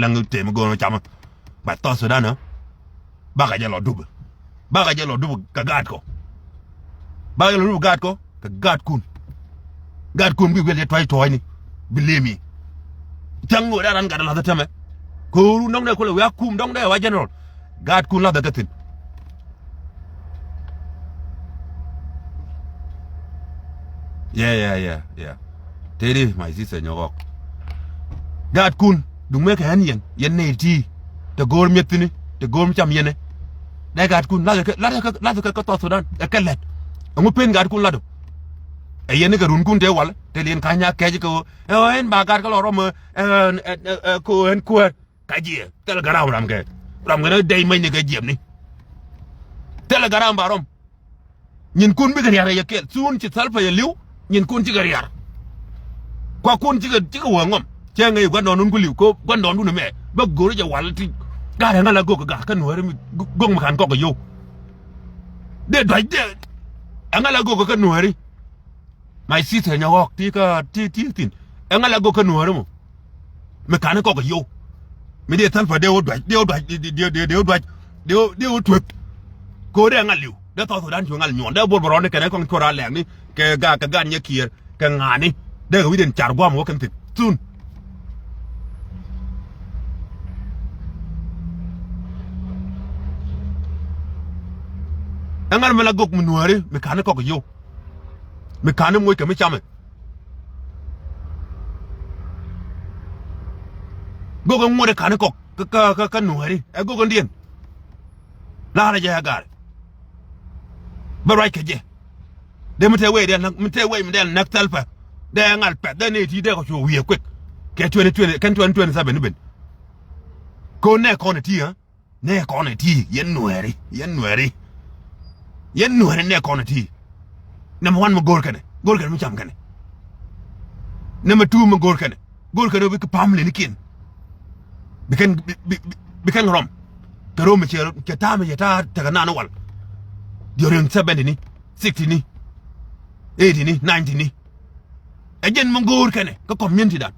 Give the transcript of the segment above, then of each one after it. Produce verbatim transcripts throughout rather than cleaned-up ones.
Läŋ tëë mi go̱o̱r mi camä. Ba South Sudan ɛ bakɛ jɛ lɔ dupä. Bakɛ jɛ lɔ dupä kɛ gaatkɔ. Bakɛ jɛ lɔ dupä gaatkɔ kɛ gaatkun. Gaatkun bi wiɛl jɛ tuac tuɔɔcni. Believe me. Cäŋ ɣöö dee ran gat lathä tämɛ. Kööru dɔ̱ŋ dee kulɛ wi̱i̱ a kum dɔ̱ŋ dee wa general. Gaatkun lathä kä thi̱n. Yeah, yeah, yeah, yeah. Tëëdi, my sister, nyɔk ɣɔk. Gaatkun, duŋ mëë kɛ ɣän yɛn, yɛn nɛy ti, te go̱o̱r mi̱eth thi̱ni, te go̱o̱r mi cam yɛn ɛ. Dee gaatkun, lathɛ kɛ, lathɛ kɛ, lathɛ kɛ, kɛ South Sudan, ɛ kɛ lɛt. Ɛŋu pen gaatkun latdu? Ɛ yɛn ni kɛ runkun tëë wal, te liɛn ka̱ny a kɛc kɛ ɣöö, ɛ ɣöö ɛn ba gaat kä lɔ rɔm, ɛ, ɛ, ɛ, ɛ, kɛ ɣöö ɛn kuäär. Ka jiɛ, thilɛ gɛ ram ram kɛ. Ram kɛ ni dɛy mɛny ni kɛ jiɛpni. Thilɛ gɛ ram ba rɔm. Nyinkun bikɛ riar yɛ kɛl. Thun ci Salva yɛ li̱w, nyinkun cikɛ riar. Kuakun cikɛ, cikɛ wä ŋɔm. Cɛ ŋäc gua̱ndɔɔŋdun ku li̱w, ko gua̱ndɔɔŋdun ɛmɛ. Bä go̱r jɛ wal ti. Ga̱r ɛŋa la gök ga̱r kä nuääri mi, gök mi ka̱n kɔk kɛ yio̱w. Dee duac dee. Ɛŋa la gök kä nuääri. My sister, nyɔk ɣɔk ti kä ti ti thi̱n. Ɛŋa la gök kä nuääri mɔ. Mi ka̱n kɔk yio̱w. Mi dee Salva dee wä duac, dee wä duac, dee, dee, dee, dee wä duac, dee wä, dee wä tueth. Kɛ ɣöö dee ŋa̱l li̱w. Dee South Sudan cu ŋa̱l nyuɔ̱ɔ̱n. Dee buɔl bɛ rɔɔdni kɛnɛ kɔn cuɔr a lɛɛkni. Kɛ ga, kɛ gan nyɛ kiɛɛr. Kɛ ŋa̱a̱ni. Dee kɛ wi̱cdɛn car gua̱a̱m wä kɛn thi̱n. Thun. Ɛŋa mi la gök mi nuääri, mi ka̱n kɔk yio̱w. Mi ka̱n moc kɛ mi camɛ. Gök in ŋuɔ̱t in ka̱n kɔk kä, kä, kä, kä nuääri. Ɛ gök in diɛn. La̱rä jɛ ɛ ga̱r. Bä ruac kɛ jɛ. Dee mi te wei dee näk, mi te wei mi dee näk Salva. Dee ŋa̱l pɛth, dee nɛy ti dee kɛ cu wiee kuek. Kɛ twenty twenty, kɛn twenty twenty seven ni ben. Kɛ ɣöö nɛ kɔn ɛ ti, ɛ? Nɛ kɔn ɛ ti, yɛn nuääri, yɛn nuääri. Yɛn nuääri nɛ kɔn ɛ ti. Number one mi go̱o̱r kɛnɛ, go̱o̱r kɛnɛ mi cam kɛnɛ. Number two mi go̱o̱r kɛnɛ, go̱o̱r kɛnɛ bikɛ family nikiɛn. Bi kɛn, bi, bi, bi, bi kɛn rɔm. Kɛ rɔm cɛ, cɛ ta̱a̱ mi cɛ ta̱a̱ tekɛ naan wal. During seventy ni, sixty ni, eighty ni, ninety ni. Ɛ jɛn mi go̱o̱r kɛnɛ kä community dan.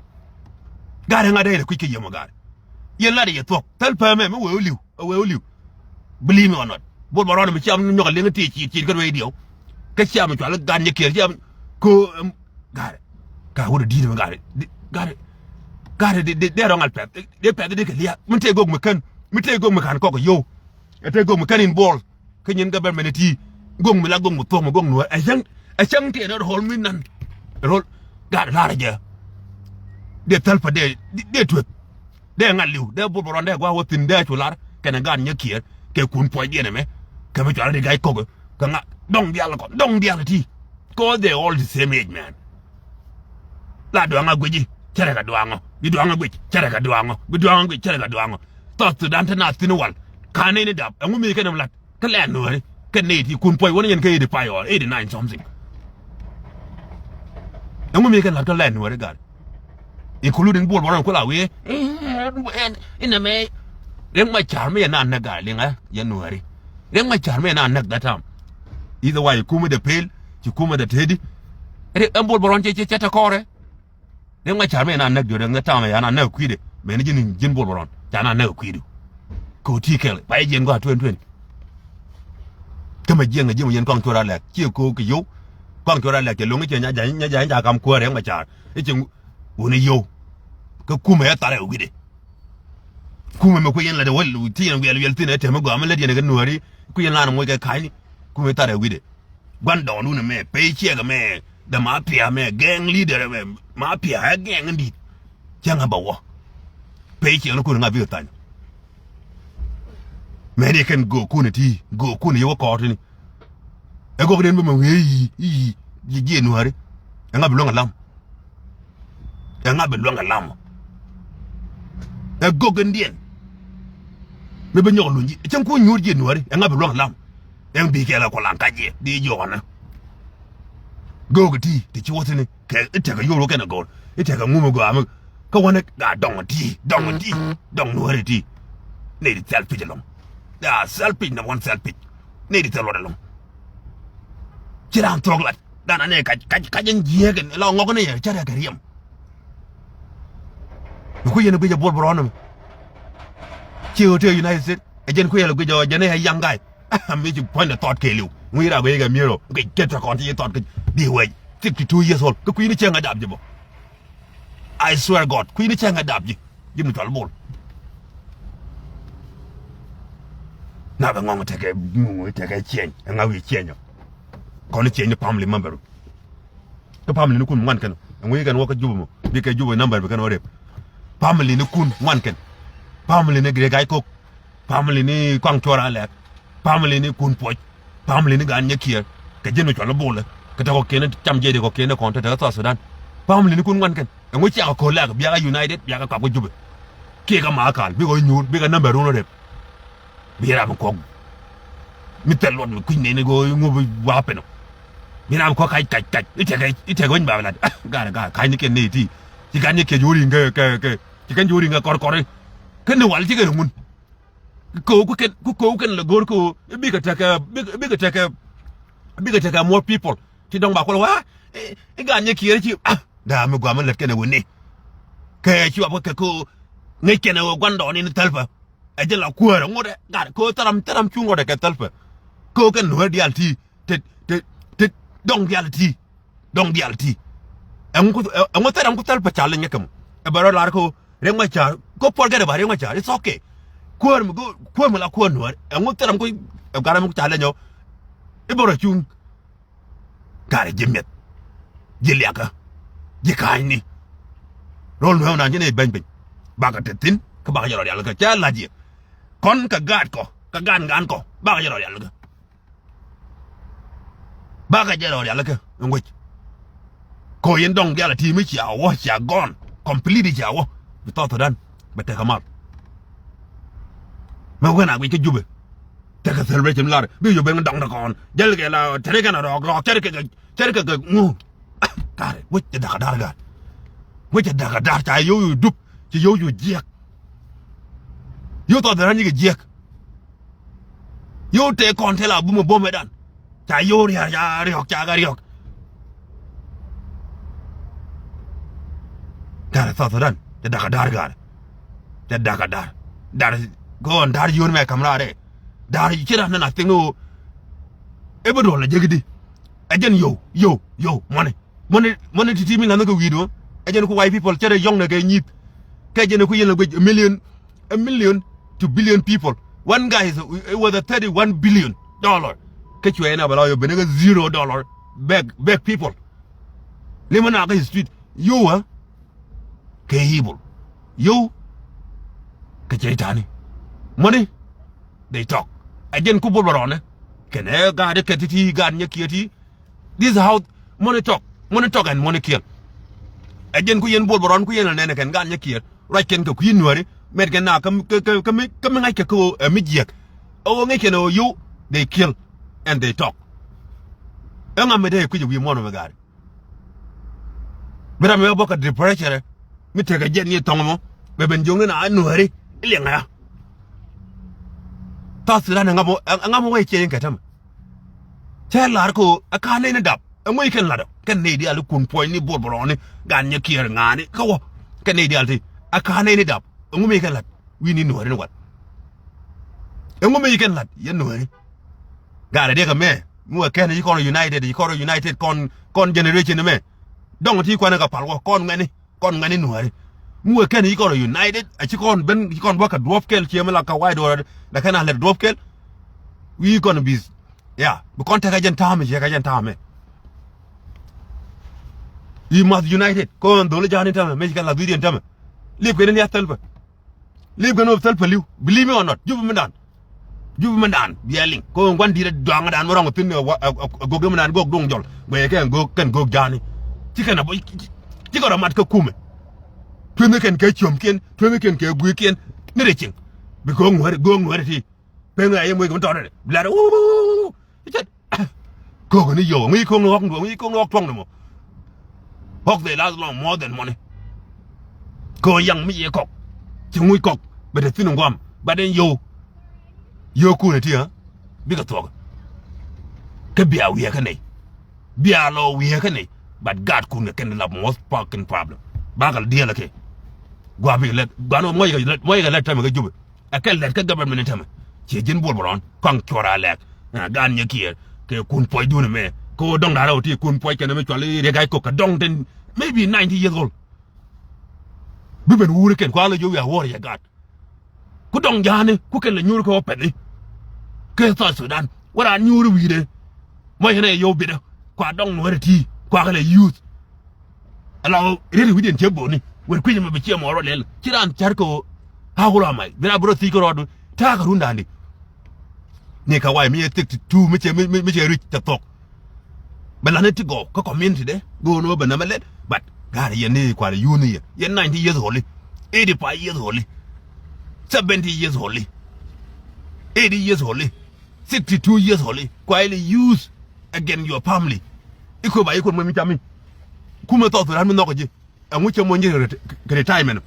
Ga̱rɛ ŋa̱ dee lɛ kui̱c kɛ yiem ɔ ga̱rɛ. Yɛn lat yɛ thuɔ̱k thäl päämɛ mi wee wä li̱w, ɛ wee wä li̱w. Believe me or not. Buɔl bɛ rɔɔdɛ mi ciam nyɔk a liŋ ti ciit ciit kä ruee diɛw. Kä ciam cual gan nyɛ kiɛr ciam ko, em, ga̱rɛ. Ga̱rɛ wut a di̱i̱t mi ga̱rɛ. Di, ga̱rɛ. Ga̱rɛ di, di, dee rɔŋ al pɛth. Dee pɛth di kɛ lia̱a̱. Mi tëë gök mi kän. Mi tëë gök mi ka̱n kɔk a yio̱w. Ɛ tëë gök mi kän in buɔl. Kä nyin government ti. Gök mi la gök mi thuɔ̱k mi gök nuɔ̱ɔ̱r. Ɛ cäŋ, ɛ cäŋ ti ɛn rɔl mi nan. Rɔl. Ga̱rɛ la̱rä jɛ. Dee thäl pä dee, dee, dee tueth. Dee ŋa̱l li̱w, dee buɔl bɛ rɔɔdɛ gua̱a̱th wä thi̱n dee cu lar, kɛnɛ gaat nyɛ kiɛɛr, kɛ kun puɔcdiɛn ɛmɛ, kɛ mi cuarɛ ri ga̱c kɔk, kɛ ŋa̱, dɔŋ diaal kɔn, dɔŋ diaal ti. Cause they all the same age, man. La duaŋä guici, cärɛ kɛ duaŋä, bi duaŋä guic, cärɛ kɛ duaŋä, bi duaŋä guic, cärɛ kɛ duaŋä. South Sudan te na thi̱n wal, ka̱n nɛy ni dap, ɛŋu mi kɛn ɛm lat. Kä lɛn nuääri kɛ nɛy ti kun puɔc wä ni yɛn kä eighty five or eighty nine something. Ɛŋu mi kɛ la̱t kä lɛn nuääri gat, including buɔl bɔrɔn kula wiee. Inɛ mɛ Riek Machar mi yɛ na näk gat liŋ ɛ yɛn nuääri. Riek Machar mi yɛ na näk that time. Either way kumɛ dɛ pel ci kumɛ dɛ tedi. Ɛn buɔl bɔrɔn cɛ cɛ cɛ tɛ kɔrɛ. Riek Machar mi na näk diɔt ɛŋ tamɛ ya na näk kui̱dɛ. Mɛn ji̱n ji̱n buɔl bɛ rɔn ca na näk kui̱du. Kɛ ɣöö ti kɛl ba jɛ jiɛn gɔaa twenty twenty. Kä mɛ jiɛn ŋä ji̱n mɛ yɛn kɔaŋ cuɔr a lɛk ciɛ ko̱o̱k kɛ yio̱w. Kɔaŋ cuɔr a lɛk cɛ lo̱ŋ i̱ cɛ nya ja̱ny nya ja̱ny ca kam kuäär Riek Machar i̱ cɛ wun i̱ yio̱w. Kä kumɛ ɛ thar ɛ wi̱dɛ. Kumɛ mɛ kui̱ yɛn lät ɛ wäl ti yɛn wiɛl wiɛl thi̱n ɛ tɛmɛ gɔaa mi lät yɛn ɛ kɛ nuääri kui̱ yɛn lan ɛ moc kɛ ka̱ny. Kumɛ thar ɛ wi̱dɛ. Gua̱ndɔɔŋdun ɛmɛ pec ciɛk ɛmɛ, the mafia ɛmɛ, gang leader ɛmɛ, mafia ɛ gang in di̱t. Cäŋ ɛ bɛ wä. Pec ciɛk ni kun ŋa̱ bikɛ thany. Mɛni kɛn göökun ɛ ti göökun ɛ yɛ wä kɔɔr tini. Ɛ göök den bä mɛ wee yi yi yi jiɛ nuääri. Ɛ ŋa̱ bi luäŋ ɛ lam. Ɛ ŋa̱ bi luäŋ ɛ lam. Ɛ göök in diɛn. Mi bi nyɔk luny ji̱ cäŋ kun nyuur jiɛ nuääri ɛ ŋa̱ bi luäŋ ɛ lam. Ɛn bi kɛl ɛ kɔ laŋ kac yɛ di jiɔɔnä. Göök ti ti ci wä thi̱n kɛ i̱ tekɛ yo̱o̱r wä kɛn ɛ go̱o̱r i̱ tekɛ ŋum ɛ gɔaa mi. Kä wänɛ gaa dɔŋ ti dɔŋ ti dɔŋ nuääri ti. Nɛy ti thɛl pic ɛlɔ̱ŋ. Gaa thɛl pic nɛ wän thɛl pic. Nɛy ti thɛl luɔt ɛlɔ̱ŋ. Ci raan thuɔ̱k lat dan anɛ kac kac kac ɛn jiääk ɛn la ŋɔk ni yɛ cä rɛk kɛ riɛm. Bi kui̱ yɛn bi jɛ buɔl bi rɔɔn ɛmɛ. I̱ ɣöö tëë United States ɛ jɛn kuëël ɛ guic ɔ jɛn ɛ young guy. Mi ci puɔ̱nydɛ thɔt kɛɛliw ŋui̱ rap ɛ yek ɛ mi̱eer ɔ kɛ kɛ tɔkɔn ti ci thɔt kɛ di wec sixty two years old kɛ kui̱ni cieŋ ɛ dap ji̱ bɔ. I swear God kui̱ni cieŋ ɛ dap ji̱ ji̱ mi cɔl bol. Na bɛ ŋɔŋ tekɛ ŋuŋ tekɛ ciɛny ɛ ŋa̱ wi̱i̱ ciɛny ɔ. Kɔn ciɛny ni family member. Kä family ni kun ŋuan kɛn ɛŋu yi kɛn wä kä Jubɛ mɔ bikɛ Jubɛ number bi kɛn wä rep. Family ni kun ŋuan kɛn. Family ni Gɛga̱y Kok. Family ni Kuaŋ Cuɔr Alɛk. Family ni kun puɔc. Family ni Gat Nyɛkiɛɛr kɛ ji̱n mi cual i̱ Bolɛ kɛ te kɔkiɛn cam jiɛcdi kɔkiɛn kɔn te te South Sudan. Family ni kun ŋuan kɛn ɛŋu ciakɛ ko̱l lɛk biakɛ united biakɛ kap kä Jubɛ. Kiɛ kä Makal bikɛ wä nyuur bikɛ number run wä rep. Bi rap in kuɔk mi thil luɔt mi kui̱ny nɛn i̱ go̱o̱r i̱ ŋup i̱ wa̱a̱ pɛn ɔ. Mi rap in kuɔk kac kac kac i̱ tɛkɛ i̱ tɛkɛ weny ba bi lat. Ga̱r ga̱r ka̱ny ni kɛn nɛy ti ci ka̱ny ni kɛc wä ri̱ŋ kɛ kɛ kɛ ci ka̱ny wä ri̱ŋ kɛ kɔr kɔr i̱. Kä ni wal ci kɛn iŋun. Ko̱o̱k ku kɛn ku ko̱o̱k ku kɛn lɛ go̱o̱r ko̱o̱k i̱ bikɛ tɛkɛ bikɛ tɛkɛ bikɛ tɛkɛ more people. Ci dɔ̱ŋ ba kuɔl wa̱a̱ i̱ ga̱r nyɛ kiɛɛr ci. Da̱a̱ mi gua̱a̱m in lät kɛn ɛ wä ni. Kɛ ci wap kä kɛ ko̱o̱k ŋäc kɛn ɛ wä gua̱ndɔɔŋni ni thäl pä. Ɛ jɛ la kuäärä ŋotdɛ gat kɛ ɣöö thil ram thil ram cuŋ rɔɔdɛ kɛ thäl pɛ. Kɛ ɣöö kɛn nuäär diaal ti te te te dɔŋ diaal ti dɔŋ diaal ti. Ɛŋu thil ram ku thäl pɛ ca leny kɛ mɔ ɛ bɛ rɔ lar kɛ ɣöö Riek Machar kɛ ɣöö forget about Riek Machar, it's okay. Kuäär mi go̱o̱r kuäär mi la kuäär nuäär ɛŋu thil ram ku ɛ gat ram mi ku ca leny ɔ. I̱ bɛ rɔ cuŋ. Karɛ ji̱ mi̱eth ji̱ liakä ji̱ ka̱a̱cni. Ro̱l nueew nan ji̱n i̱ beny piny bakɛ te thi̱n kä bakɛ jɛ rɔ rialikä cɛ la̱t yɛ. Kɔn kɛ gaat kɔ kɛ gaat ŋa̱a̱n kɔ bakɛ jɛ rɔ rialikä. Bakɛ jɛ rɔ rialikä in wec. Ko̱ yɛn dɔŋ diaal a ti̱i̱ mi cia wä cia gɔn complete cia wä bi South Sudan bɛ tekɛ mal. Mɛ wen a guic kä Jubɛ. Tekɛ celebration lar bi yop ben dɔŋ dɔkɔn jäl kɛ la tɛrikɛn a rɔɔk rɔɔk cɛrikɛ kɛ cɛrikɛ kɛ ŋu. Karɛ wec cɛ dakä da̱r gaat. Wec cɛ dakä da̱r ca yio̱w yu dup ci yio̱w yu jiɛk. Yio̱w thɔth ran yikɛ jiɛk. Yio̱w tëë kɔn tëë la bumɛ bomɛ dan. Ca yio̱w ria̱r ca riɔk ca kɛ riɔk. Karɛ South Sudan cɛ dakä da̱r gaat. Cɛ dakä da̱r da̱r. Gɔɔn da̱r yio̱n mɛ ka̱m raar ɛ da̱r ci ran nana thiŋ ni ɣöö. Ɛ bi duɔl ɛ jek di. Ɛ jɛn yo̱w yo̱w yo̱w mɔni. Mɔni mɔni ti̱ti̱ mi la̱nh kɛ wi̱i̱du. Ɛ jɛn ku white people cɛ rɛ yɔŋnɛ kɛ nyi̱th. Kɛ jɛn ku yɛn la guic a million a million to billion people. One guy is a, it was a thirty one billion dollar. Kä cuɛ ɛn a bɛ la yɔ ben kɛ zero dollar. Bɛk bɛk people. Limɛ na kɛ street. Yo̱w ɛ kɛ evil. Yo̱w kɛ cɛy-tani. Mɔni they talk. Ɛ jɛn ku bol bɛ rɔɔnɛ kɛn ɛ gaat ɛ kɛ ti̱ti̱ gaat nyɛ kiɛ ti. This is how money talk. Money talk and money kill. Ɛ jɛn ku yɛn bol bɛ rɔɔn ku yɛn ɛ nɛn ɛ kɛn gaat nyɛ kiɛ ruac kɛn kɛ kui̱ nuääri mɛt kɛn na kä mi kä kä kä mi kä mi ŋa̱c kɛ kä ɛ mi jiɛk. Ɛ ɣöö ŋäc kɛn ɛ ɣöö yo̱w they kill and they talk. Ɛŋa mi dee kui̱c ɛ wi̱i̱ muɔ̱ɔ̱n ɛ mi gaari. Bi ram mi bä bä kä depression mi tekɛ jɛn ni thɔŋ mɔ bɛ ben jiökni na nuääri. Liɛŋ aya. South Sudan ɛŋa mɔ ɛŋa mɔ wä i̱ ciɛ in kɛ tämɛ. Cɛ lar ko ɛ ka nɛy ni dap ɛ ŋuɛy kɛn lat ɔ kɛn nɛy diaal ikun puɔ̱ny ni bol bɛ rɔɔni. Gan nyɛ kiɛɛr ŋa̱a̱ni kä wä kɛn nɛy diaal ti ɛ ka nɛy ni dap ɛ ŋu mi kɛn lat. Wi̱i̱ ni nuääri ni wat. Ɛ ŋu mi kɛn lat yɛ nuääri. Gaarɛ diɛkɛ mɛ mi wɛ kɛn ci kɔn united ci kɔn united kɔn kɔn generation mɛ. Dɔŋ ti kuanɛ kɛ pal wä kɔn ŋuɛni kɔn ŋuɛni nuääri. Mi wɛ kɛn ci kɔn united a ci kɔn ben ci kɔn bä kɛ duɔ̱p kɛl ciɛ mi la kɛ wa̱i̱ duɔ̱ɔ̱r. Dɛ kɛn a lɛt duɔ̱p kɛl. Wi̱i̱ kɔn bi̱th ya bi kɔn tekɛ jɛn ta̱a̱mɛ ciɛ kɛ jɛn ta̱a̱mɛ. I̱ math united kɔn dholi ja̱a̱ni tämɛ mi ci kɛ lath wi̱i̱diɛn tämɛ. Liep kɛn in ya thäl bä. Lip kɛn wä thäl päliw believe me or not. Jup mi dan. Jup mi dan biɛl liŋ ko ŋuan di̱t a duaŋ dan mi rɔŋ thi̱n. Gok mi dan gok duŋ jɔl guɛy kɛn gok kɛn gok ja̱a̱ni. Ci kɛn a bɔ ci kɛn rɔ mat kä kumɛ. Tueŋ kɛn kɛ ciömkiɛn tueŋ kɛn kɛ gui̱i̱kiɛn. Ni rɛ cieŋ bi gok ŋuäri gok ŋuäri ti. Peŋ a yɛ muec kɛ mi tɔt rɛ bi lar wuu. I̱ cɛ. Ko̱k ni yio̱w ŋi̱i̱c ko̱k ni ɣɔ̱k ni ɣɔ̱k tuɔ̱ŋ ni mɔ. Ɣɔ̱k they last long more than money. Ko̱ yaŋ mi yɛ kɔk ci ŋuc kɔk bɛ te thi̱n in guam. Bat in yio̱w. Yio̱w kun ɛ ti ɣä bikɛ thuɔ̱k. Kä bia wiee kä nɛy. Bia lɔ wiee kä nɛy. Bat gaat kun kɛ kɛn la most fucking problem. Bakɛ diɛl ɛ kɛ. Gua bikɛ lɛt gua ni muɔc kɛ lɛt muɔc kɛ lɛt tɛmɛ kɛ Jubɛ. Ɛ kɛ lɛt kä government ni tämɛ. Ciɛ ji̱n Bol Bol Rɔn kɔaŋ cuɔr a lɛk. Ɛ, gan nyɛ kiɛɛr kɛ kun puɔcdun ɛmɛ. Kɛ ɣöö dɔ̱ŋ da̱rä ɣöö ti kun puɔc kɛn ɛmɛ cual i̱ Riek Gai Kok kɛ dɔ̱ŋ tin maybe ninety years old. Bi ben wuuri kɛn kua lɛ jiök wiaa wuɔr yɛ gaat. Ku dɔ̱ŋ ja̱a̱ni ku kɛn lɛ nyuuri kɛ wä pɛthi. Kɛ South Sudan wä raan nyuuri wi̱i̱dɛ. Mɔ yɛn ɛ yio̱w bitdä kua dɔ̱ŋ nuäärɛ ti̱i̱ kua kɛ lɛ youth. Ala ɣöö riet wi̱cdiɛn cɛ bo̱o̱ni wër kui̱c mɛ bi ciɛ mɔɔr wä lɛl ci raan ca̱r kɛ ɣöö. Ha̱a̱k wä lɔ amay bi raan bi rɔ thiec kä rɔɔdu. Ta̱a̱ kɛ rundandi. Ni kɛ way mi cɛ thiek ti tuut mi cɛ mi cɛ ric cɛ thok. Bɛ la̱t ni ti gɔw kä community de go̱o̱n wä bɛ nɛmɛ lɛt. But ga̱a̱r yɛn ni kual youth ni yɛn yɛn ninety years old, eighty five years old, seventy years old, eighty years old, sixty two years old, kual youth against your family. I̱ kuɛ ba i̱ kuɛ mɔ mi cam mi kumɛ thɔɔth ran mi nhɔk ji̱. Ɛŋu cɛ mony ji̱ kɛ retirement?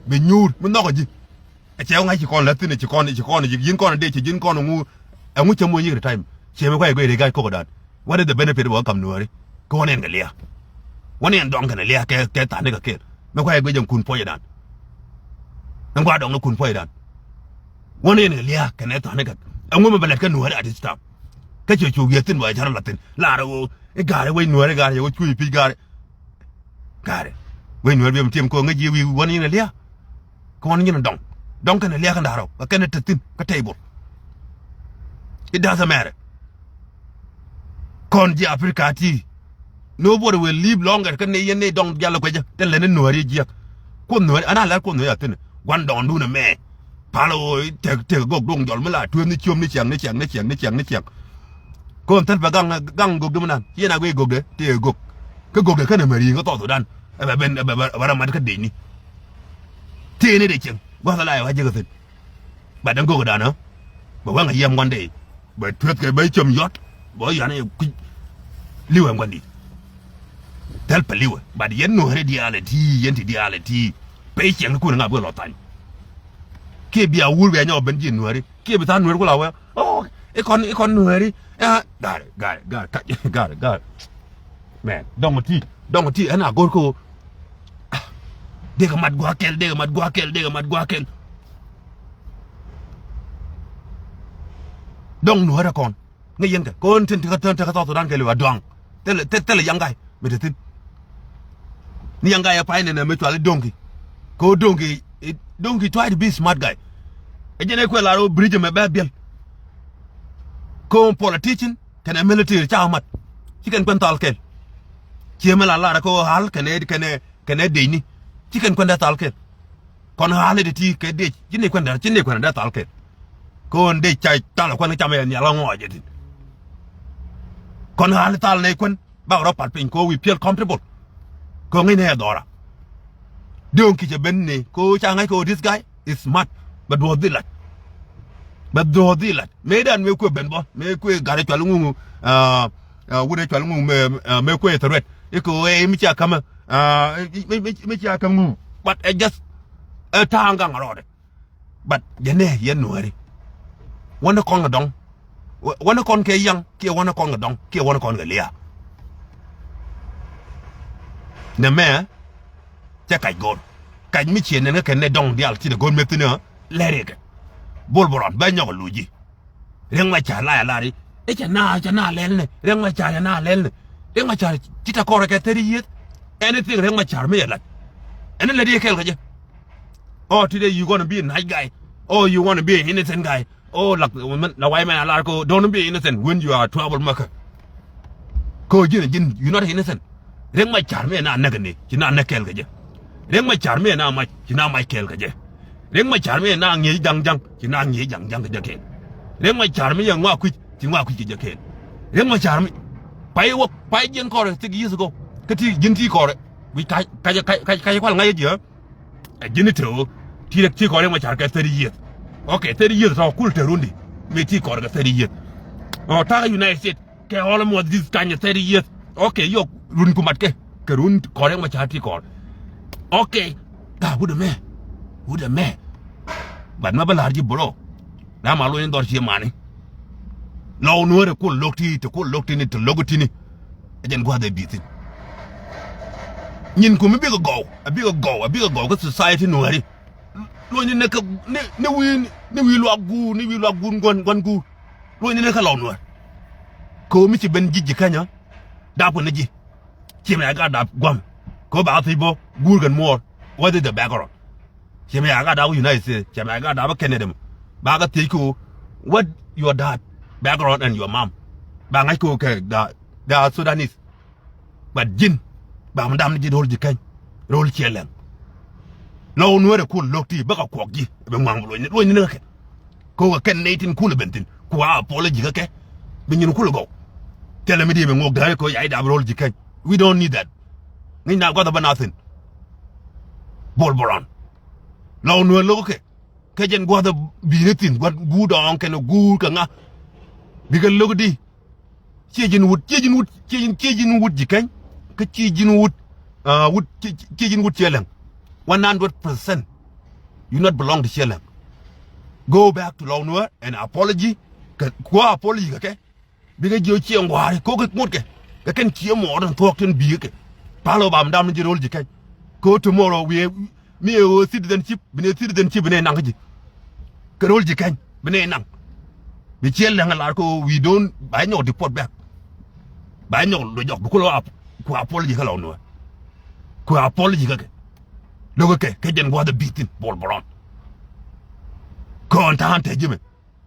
Bi nyuur mi nhɔkɛ ji̱. Ɛ cɛ ŋa̱c ci kɔn lät thi̱n ci kɔn ci kɔn ci ji̱n kɔn dee ci ji̱n kɔn ŋu. Ɛŋu cɛ mony ji̱ kɛ retirement? Cɛ mi kuay guic ri ga̱c kok dan. What is the benefit of kam nuääri? Kɛ wä nɛn kɛ lia̱a̱. Wä nɛn dɔŋ kɛnɛ lia̱a̱ kɛ kɛ tha̱a̱n ni kɛ kɛɛl. Mi kuay guic ɛn kun puɔcɛ dan. Ɛn kua dɔŋ ni kun puɔcɛ dan. Wä nɛn kɛ lia̱a̱ kɛnɛ tha̱a̱n ni kɛ. Ɛŋu mi bɛ lɛt kɛ nuääri at this time? Kä cɛ cu wiee thi̱n bä ca rɔ la̱th thi̱n laarɛ ɣöö i̱ ga̱rɛ wec nuääri ga̱rɛ cɛ wä cuuc pi̱c ga̱rɛ. Ga̱rɛ wec nuääri biɛm tiɛm kɛ ɣöö ŋäc ji̱ wi̱i̱ wän nyin ɛ lia̱a̱. Kɛ wän nyin ɛ dɔŋ dɔŋ kɛn ɛ lia̱a̱ kɛn da̱rä ɣöö kɛ kɛn ɛ te thi̱n kä table. It doesn't matter. Kɔn ji̱ Africa ti nobody will live longer kä ni yɛn ni dɔŋ dial kuecä te lɛn ni nuääri jiɛk. Kuoth nuääri an a lɛr kuoth nuääri a thi̱n gua̱n dɔŋdun ɛmɛ. Pal ɣöö tek tek gok duŋ jɔl mi la tueeth ni ciöm ni ciɛŋ ni ciɛŋ ni ciɛŋ ni ciɛŋ ni ciɛŋ. Ko̱n thäl pɛ gaŋ gaŋ gok di mi nan ci yɛn a guic gokdɛ tëë gok. Kä gokdɛ känɛ mɛ ri̱i̱ŋ kä South Sudan ɛ bɛ ben ɛ bɛ bɛ rɔ mat kä dec ni. Tëë ni dee cieŋ gua̱th ala yɛ wa jiäk ɛ thi̱n. Bat däŋ gokdan ɛ bɛ wɛŋ a yiɛm gua̱n dee. Bɛ tueeth kɛ bɛ ciöm yɔt bɛ wä yɔan ɛ kui̱. Li̱wɛ gua̱n di̱t. Thäl pɛ li̱wɛ bat yɛn nuääri diaal ɛ ti̱i̱ yɛn ti diaal ɛ ti̱i̱. Pɛ i̱ ciɛŋ ni kun ɛ ŋa̱p kɛ lɔ thany. Kiɛ bia wur bia nyɔk ben ji̱ nuääri kiɛ bi tha̱a̱ŋ nuääri ku la wee. Oh, ikɔn ikɔn nuääri. Ga̱rɛ ga̱rɛ ga̱rɛ ga̱rɛ ga̱rɛ. Mɛn dɔŋ ti dɔŋ ti ɛn a go̱r ko. Dek mat gua̱a̱ kɛl dek mat gua̱a̱ kɛl dek mat gua̱a̱ kɛl. Dɔŋ nuäärä kɔn ŋäc yɛn kɛ kɔn tin tekä tän tekä South Sudan kɛ liw a dɔaŋ. Thilɛ thilɛ yaŋ ga̱y mi te thi̱n. Ni yaŋ ga̱y ɛ pay nɛnɛ mi cual i̱ doŋki. Kɛ ɣöö doŋki doŋki try to be smart guy. Ɛ jɛn ɛ kuɛ lar ɣöö bridge ɛmɛ bɛ biɛl. Kɛ ɣöö politician kɛnɛ military ca mat. Ci kɛn kuɛn thal kɛl. Ciɛ mi la lar kɛ ɣöö hal kɛnɛ kɛnɛ kɛnɛ decni. Ci kɛn kuɛn dee thal kɛl. Kɔn ɣa̱a̱l i̱ ti ti kɛ dec ci ni kuɛn dee ci ni kuɛn dee thal kɛl. Kɔn dec ca thal kuɛn cam yɛ nhial ŋɔɔc ɛ thi̱n. Kɔn ɣa̱a̱l i̱ thal nɛy kuɛn bak rɔ pal piny kɛ ɣöö we feel comfortable. Kɛ ɣöö ŋäcnɛ ɛ dhɔra. Dee ɣän ki̱cɛ ben ni kɛ ɣöö ca ŋa̱c kɛ ɣöö this guy is smart. Bɛ duɔ̱ɔ̱th dhil lat. Bɛ duɔ̱ɔ̱th dhil lat mëëdan mëë kuëë ben bä mëë kuëë gat ɛ cual ŋuŋ. Wut ɛ cual ŋuŋ mëë kuëë thɛ ruɛt i̱ kɛ ɣöö ɛ mi cia ka̱mä. Mi cia ka̱m ŋuŋ. But ɛ just ɛ ta̱a̱ŋ gaŋ rɔɔdɛ. But jɛ nɛ yɛn nuääri. Wänä kɔn kɛ dɔŋ. Wänä kɔn kɛ yaŋ kiɛ wänä kɔn kɛ dɔŋ kiɛ wänä kɔn kɛ lia̱a̱. Nɛ mɛ cɛ kac go̱r kac mi ciɛ nɛn kä kɛn nɛ dɔŋ diaal ci dɛ go̱r meth thi̱n ɛ lɛr yɛ kɛ. Bol Bol Rɔn bɛ nyɔk ɛ luc ji̱. Riɛk Macar la yɛ lar i̱ cɛ na cɛ na lɛl nɛ Riɛk Macar cɛ na lɛl nɛ. Riɛk Macar ci tɛ kɔrɛ kɛ thirty years. Anything Riɛk Macar mi yɛ lat. Ɛn lät yɛ kɛl kɛ jɛ. Oh, today you gonna be a nice guy. Oh, you wanna be an innocent guy. Oh, la, la white man a lar ko, don't be innocent when you are trouble maker. Ko ji̱n ji̱n you not innocent. Riɛk Macar mi na näk ni ci na näk kɛɛl kɛ jɛ. Riɛk Macar mi na mac ci na mac kɛɛl kɛ jɛ. Riɛk Macar mi na ŋi̱eec jaŋ jaŋ ci na ŋi̱eec jaŋ jaŋ kɛ jɛ kɛɛl. Riɛk Macar mi yɛ ŋɔak kui̱c ci ŋɔak kui̱c kɛ jɛ kɛɛl. Riɛk Macar mi pay wä pay jiɛn kɔrɛ six years ago. Kä ti ji̱n ti kɔrɛ wi̱c kac kac kac kac kual ŋa̱c ji̱. Ɛ ji̱n i̱ te ɣöö ti rɛk ti kɔn Riɛk Macar kɛ thirty years. Okay, thirty years tɔ kul te run di mi ti kɔn kɛ thirty years. Ɔ ta̱a̱ United States kɛ almost this kind of thirty years. Okay, yok run ku mat kɛ kɛ run kɔn Riɛk Macar ti kɔn. Okay, ka wut ɛmɛ wut ɛmɛ. But mɛ bä la̱r ji̱ bro. Ram a lo̱ny in dhɔr cie mani. Lɔw nuɔ̱ɔ̱rɛ kul lo̱k ti te kul lo̱k ti ni te lo̱k ti ni. Ɛ jɛn gua̱th ɛ bi̱i̱ thi̱n. Nyin kum mi bikɛ gɔw a bikɛ gɔw a bikɛ gɔw kä society nuääri. Luɔ̱nyni ni kä ni, ni wi̱i̱, ni wi̱i̱ luaak guur, ni wi̱i̱ luaak guur gua̱n, gua̱n guur. Luɔ̱nyni ni kä Lɔw Nuäär. Kɛ ɣöö mi ci ben ji̱ Ji̱ Käny ɔ, dapkɛ ni ji̱. Ci mɛ gat dap gua̱m. Kɛ ɣöö ba thiec bä guur kɛn muɔɔr. What is the background? Ci mɛ gat dap United States, ci mɛ gat dap Canada mɔ. Ba kɛ thiec kɛ ɣöö what your dad background and your mom. Ba ŋa̱c kɛ ɣöö kɛ the, the Sudanese. But ji̱n ba mi dam ni ji̱ ro̱l Ji̱ Käny, ro̱l Ciɛ Lɛŋ. Lɔw Nuäär ɛ kul lo̱k ti bä kɛ kuɔk ji̱ bɛ ŋuaŋ bɛ luɔ̱nyni, luɔ̱nyni ni kä kɛ. Kɛ ɣöö kɛ kɛn nɛy tin kulɛ ben thi̱n ku a apology kä kɛ. Bi nyin kulɛ gɔw. Thilɛ mi di bɛ ŋuɔk dääri kɛ ɣöö ya̱ i̱ dap ro̱l Ji̱ Käny. We don't need that. Ŋäcnɛ a gua̱th ɛ bä na thi̱n. Bol Bol Rɔn. Lɔw Nuäär lo̱k kɛ. Kɛ jɛn gua̱th ɛ bi̱i̱ni thi̱n gua̱th guur dɔɔŋ kɛnɛ guur kɛ ŋa. Bikɛ lo̱k di. Ciɛ ji̱n wut, ciɛ ji̱n wut, ciɛ ji̱n, ciɛ ji̱n wut Ji̱ Käny. Kä ciɛ ji̱n wut, ah, wut, ciɛ, ciɛ ji̱n wut Ciɛ Lɛŋ. One hundred percent. You not belong to Ciɛ Lɛŋ. Go back to Lɔw Nuäär and apology. Kɛ, kuɔ apology kɛ kɛ. Bikɛ jiö ciɛ ŋua̱a̱ri, ko̱ kɛ ŋot kɛ. Kɛ kɛn ciɛ muɔɔr in thuɔ̱k tin bi̱i̱ kɛ. Pal ɔ bam dam ni ji̱ ro̱l Ji̱ Käny. Ko̱ tomorrow wi̱i̱, mi ɛ ɣöö citizenship, bi ni citizenship bi ni naŋ kä ji̱. Kɛ ro̱l Ji̱ Käny bi ni naŋ. Bi Ciɛ Lɛŋ a lar kɛ ɣöö we don't, ba nyɔk deport back. Ba nyɔk lo jɔk bi kulɛ ap-, ku apology kä Lɔw Nuäär. Ku apology kä kɛ. Lo̱k kɛ kɛ jɛn gua̱th ɛ bi̱i̱ thi̱n Bol Bol Rɔn. Kɔn ta̱a̱n te ji̱ mɛ.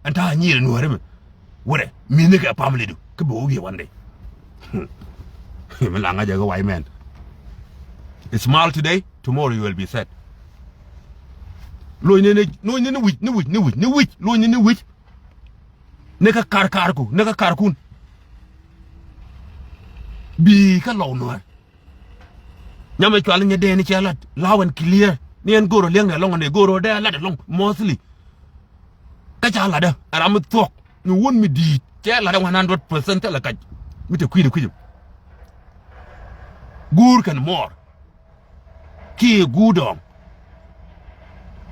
Ɛn ta̱a̱ nyiir Nuääri mɛ. Wurɛ mi̱thnikɛ pamilidu kä bi wä wi̱i̱ one day. Mi la ŋa̱c ɛ kɛ white man. Smile today, tomorrow you will be sad. Luɔ̱nyni ni, luɔ̱nyni ni wi̱c, ni wi̱c, ni wi̱c, ni wi̱c, luɔ̱nyni ni wi̱c. Ni kä kar karku, ni kä karkun. Bi̱i̱ kä Lɔw Nuäär. Nyam ɛ cual nyɛ dee ni cɛ lat loud and clear. Ni ɛn go̱o̱r ɔ liɛŋdɛ ɛlɔ̱ŋ ni go̱o̱r ɔ dee lat ɛlɔ̱ŋ mostly. Kä ca latdä ɛ ram mi thuɔ̱k ni wun mi di̱i̱t cɛ latdä one hundred percent thilɛ kac. Mi te kui̱dɛ kui̱cä. Guur kɛn muɔɔr. Kiɛ guur dɔɔŋ.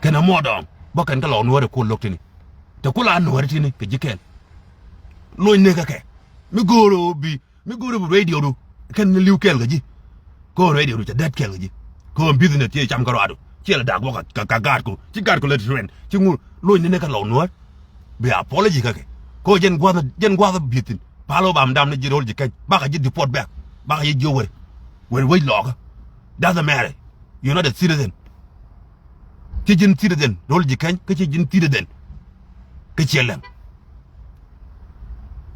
Kɛn ɛ muɔɔr dɔɔŋ bä kɛn kä Lɔw Nuäär ɛ kuɔl lo̱k tini. Te kula Nuäär tini kɛ ji̱ kɛl. Luɔ̱ny ni kä kɛ mi go̱o̱r ɔ bi Mi go̱o̱ri bi radio du kɛn ni li̱w kɛɛl kɛ ji̱. Ko̱o̱n radio du cɛ dɛt kɛɛl kɛ ji̱. Ko̱o̱n business ciɛ cam kä ruaadu ciɛ lɛ da̱a̱k bä kɛ, kɛ, kɛ gaatku ci gaatku lɛ ti trend ci ŋu. Lo̱ny ni ni kä Lɔw Nuäär. Bi apology kä kɛ ko̱o̱n jɛn gua̱th, jɛn gua̱th bi̱i̱thin pal wä bam dam ni ji̱ ro̱l Ji̱ Käny bakɛ ji̱ deport back. Bakɛ ji̱ jiök weri. Weri wec lɔɔkä. Doesn't matter. You're not a citizen. Ci ji̱n citizen ro̱l Ji̱ Käny kä ci ji̱n citizen. Kä Ciɛ Lɛŋ.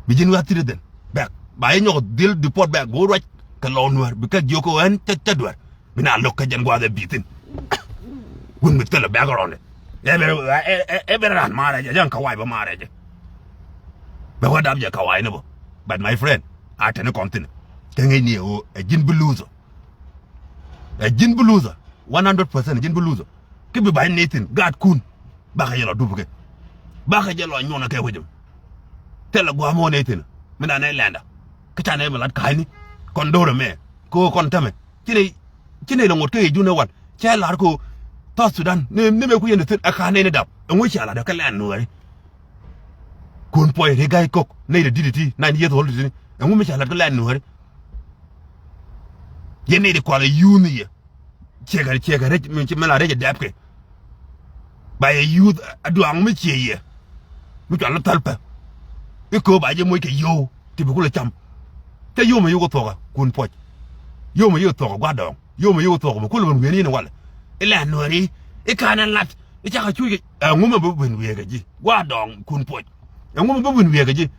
Bi ji̱n wä citizen back ba yɛ nyɔk dhil deport back bi wä ruac kɛ Lɔw Nuäär bi kɛ jiök kɛ ɣän cä, cä duer. Bi na lo̱k kä jɛn gua̱a̱th ɛ bi̱i̱thin. Wun mi thilɛ background ɛ. Ɛ bɛ, ɛ, ɛ, ɛ bɛ ran maarɛ jɛ jɛn kɛ wac bä maarɛ jɛ. Bɛ wä dap jɛ kɛ wac ni bä. But my friend, a tɛni kɔn thin. Kɛ ŋäc ni ɛ ɣöö ɛ ji̱n bi loser. Ɛ ji̱n bi loser. One hundred percent ɛ ji̱n bi loser. Kä bi ba̱ny ni thin gaatkun. Bakɛ jɛ lɔ dup kɛ. Bakɛ jɛ lɔ nyuɔnɛ kɛ wecɛ. Thilɛ gua̱a̱m wä ni thin. Mi na nɛ lɛnda. Kä ca nɛ mi lat ka̱a̱cni. Kɔn do̱rɛ mɛ. Kɛ ɣöö kɔn tämɛ. Ci nɛ, ci nɛ lɛ ŋot kä yɛ jun ɛ wan. Cɛ lar kɛ ɣöö South Sudan. Ni, ni mɛ ku yɛn thin ɛ ka̱a̱c nɛy ni dap. Ɛŋu ca lat ɛ kä lɛn Nuääri. Kun puɔy ri ga̱y kok nɛy ti di̱t ti nine years old ti ni. Ɛŋu mi ca lat kä lɛn Nuääri. Yɛn nɛy ti kualɛ yuun ni yɛ. Ciɛ kɛ, ciɛ kɛ rɛc mi ci mɛ la rɛc ɛ dɛpkɛ. Ba yɛ yuuth a duaŋ mi ciɛ yɛ. Mi cual ni thal pɛ. I̱ köö ba jɛ moc kɛ yio̱w ti bi kulɛ cam. Cä yio̱w mɛ yio̱w kɛ thuɔ̱kä kun puɔc. Yio̱w mɛ yio̱w kɛ thuɔ̱kä gua̱dɔɔŋ. Yio̱w mɛ yio̱w kɛ thuɔ̱kä mɛ kulɛ ben wieni ni walɛ. I̱ lɛ nuääri i̱ ka̱n ɛ lat i̱ cakɛ cuc kɛ ɛŋu mɛ bi ben wiee kɛ ji̱ gua̱dɔɔŋ kun puɔc. Ɛŋu mi bä win wiɛɛkä ji̱.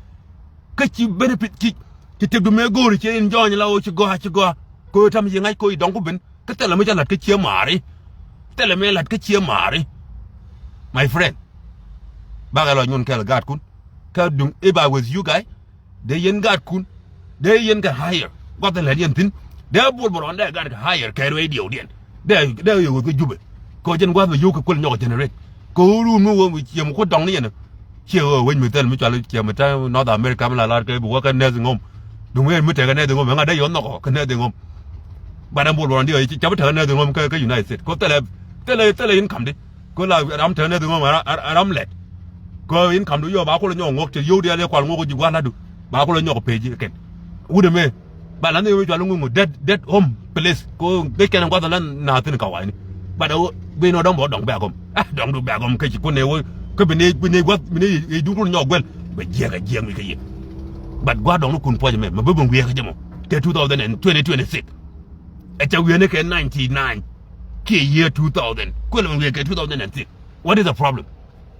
Kä ci benefit ci, ci tëkdu mëë go̱o̱ri ci in jɔɔny la ɣöö ci gɔaa ci gɔaa. Kɛ ɣöö tam ci ŋa̱c kɛ ɣöö ci dɔ̱ŋ ku ben kä thilɛ mi ca la̱t kä cië ma̱a̱ri. Thilɛ mi la̱t kä cië ma̱a̱ri. My friend, bakɛ lɔ nyun kɛl gaatkun. Kä duŋ, if I was you guy, dee yɛn gaatkun, dee yɛn kɛ hire. Gua̱th in lät yɛn thi̱n dee bol bä rɔɔn dee gaat kɛ hire kɛ radio diɛn. Dee, dee yɛ ɣöth kä Jubɛ. Kɛ ɣöö jɛn gua̱th bɛ yio̱w kɛ kuël nyɔk generate. Kɛ ɣöö ruun mi wä mi ciɛ mi ku dɔŋ ni yɛn. Ciɛ ɣöö wec mi thil mi cual ciɛ mi te North America mi la lar kɛ bi wä kä nursing home. Duŋ wee mi tekɛ nursing home ɛŋa dee yɔn nhɔkɔ kä nursing home. But ɛn bol bä rɔɔn di ɣöö ca bi tekɛ nursing home kä, kä United States kɛ ɣöö thilɛ, thilɛ, thilɛ income di. Kɛ ɣöö la ram tekɛ nursing home ɛ ram, ɛ ram lɛt. Kɛ ɣöö income di yio̱w ba kulɛ nyɔk ŋuɔk cɛ yio̱w di alɛ kual ŋuɔk ji̱ gua̱a̱r la̱tdu. Ba kulɛ nyɔk pec kɛn. Wut ɛmɛ. Ba la̱th ni ɣöö mi cual ŋuŋ dead, dead home place. Kɛ ɣöö dee kɛn gua̱th ɛn la̱th naath thi̱n kawayni. But ɛ ɣöö ben ɔ dɔ̱ŋ bɛ ɔ dɔ̱ŋ bɛ a gɔm. Ah, dɔ̱ŋ du bɛ a gɔm kä ci kun ɛ ɣöö kä bi ni, bi ni gua̱th, bi ni ɛ duŋ kun nyɔk guɛl. Bɛ jiɛk a jiɛk mi kä yɛ. But gua̱th dɔ̱ŋ ni kun puɔ̱c mɛ, mɛ bi ben wiee kä jɛ mɔ. Kɛ two thousand and twenty twenty-six. Ɛ ca wiee ni kɛ ninety-nine. Kiɛ year two thousand. Kuɛl mɛ wiee kɛ two thousand and six. What is the problem?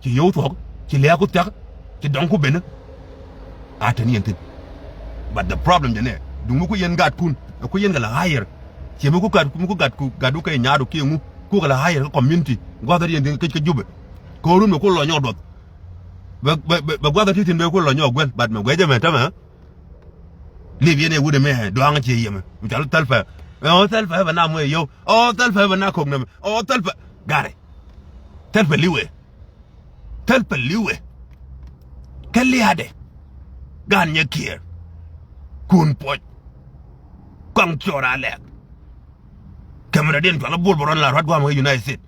Ci yio̱w thuɔ̱k, ci lia̱a̱ku thia̱k, ci dɔ̱ŋku ben. A te ni yɛn thi̱n. But the problem jɛ nɛ, duŋ mi ku yɛn gat kun, ɛ ku yɛn kɛ la higher. Ciɛ mi ku gat, mi ku gat ku, gat ku kɛ nyaadu kiɛ ŋu, ku kɛ la higher kä community. Gua̱th ri yɛn thi̱n kä, kä Jubɛ. Kɛ ɣöö run mi ku lɔ nyɔk duɔth. Bɛ, bɛ, bɛ, bɛ gua̱th ri thi̱n bɛ ku lɔ nyɔk guɛl, but mɛ guɛc jɛ mɛ tämɛ. Lip yɛn ɛ wut ɛmɛ, dua̱a̱ŋ ciɛ yɛmɛ. Mi cɔal Thɛlpɛ. Ɛ, ɔ Thɛlpɛ bɛ na muɛ yio̱w. Ɔ Thɛlpɛ bɛ na ko̱k nɛmɛ. Ɔ Thɛlpɛ. Garɛ. Thɛlpɛ li̱wɛ. Thɛlpɛ li̱wɛ. Kɛ lia̱a̱dɛ. Gan nyɛ kiɛɛr. Kun puɔc. Kɔaŋ cɔɔr a lɛk. Kɛmɛ rɔ diɛn cual a bul bɛ rɔn la ruat guamɛ kɛ United States.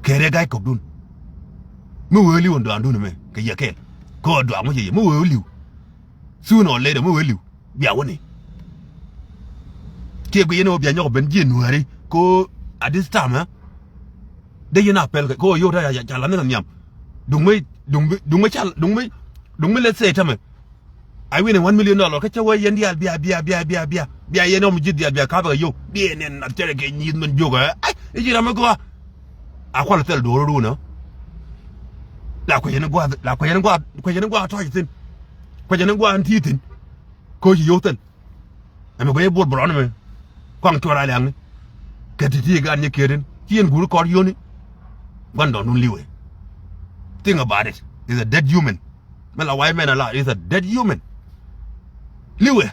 Kɛ rɛ ga̱c kɔkdun. Mi wee li̱w ɛn duaandun ɛmɛ kɛ yɛ kɛɛl. Kɛ ɣöö duaak mi cɛ yɛ mi wee li̱w. Sooner or later mi wee li̱w. Bia wäni. Kiɛ guic yɛn ɣöö bia nyɔk ben ji̱ nuääri kɛ ɣöö at this time, eh? Dee yɛn a pɛl kɛ ɣöö yio̱w ta ca la nhiam. Duŋ mi, duŋ mi, duŋ mi cal, duŋ mi, duŋ mi let's say tämɛ. Ai wi̱n ɛ one million dollar kä cä wee yɛn diaal bia, bia, bia, bia, bia. Bia yɛn ɔm ji̱ diaal bia ka̱pɛ kɛ yio̱w. Bia yɛn ɛn nath cɛrɛ kɛ nyi̱i̱th min jiök ɛ. Ai, i̱ ji̱ ram mi gɔaa. A kual thil duɔ̱ɔ̱r run ɛ. La kuecɛ ni gua̱a̱th, la kuecɛ ni gua̱a̱th, kuecɛ ni gua̱a̱th tɔ̱ɔ̱c thi̱n. Kuecɛ ni gua̱a̱th ti thi̱n. Ko̱ ci yio̱w thil. Ɛmɛ guɛc i̱ buɔl bɛ rɔɔn ɛmɛ. Kuaŋ cuɔr a liaŋni. Kɛ ti̱ti̱ gaat nyɛ kiɛɛt in ci yɛn guuri kɔr yio̱ni. Gua̱ndɔɔŋdun li̱wɛ. Think about it. Is a dead human. Mɛ la wa̱i̱ mɛn a la is a dead human. Li̱wɛ.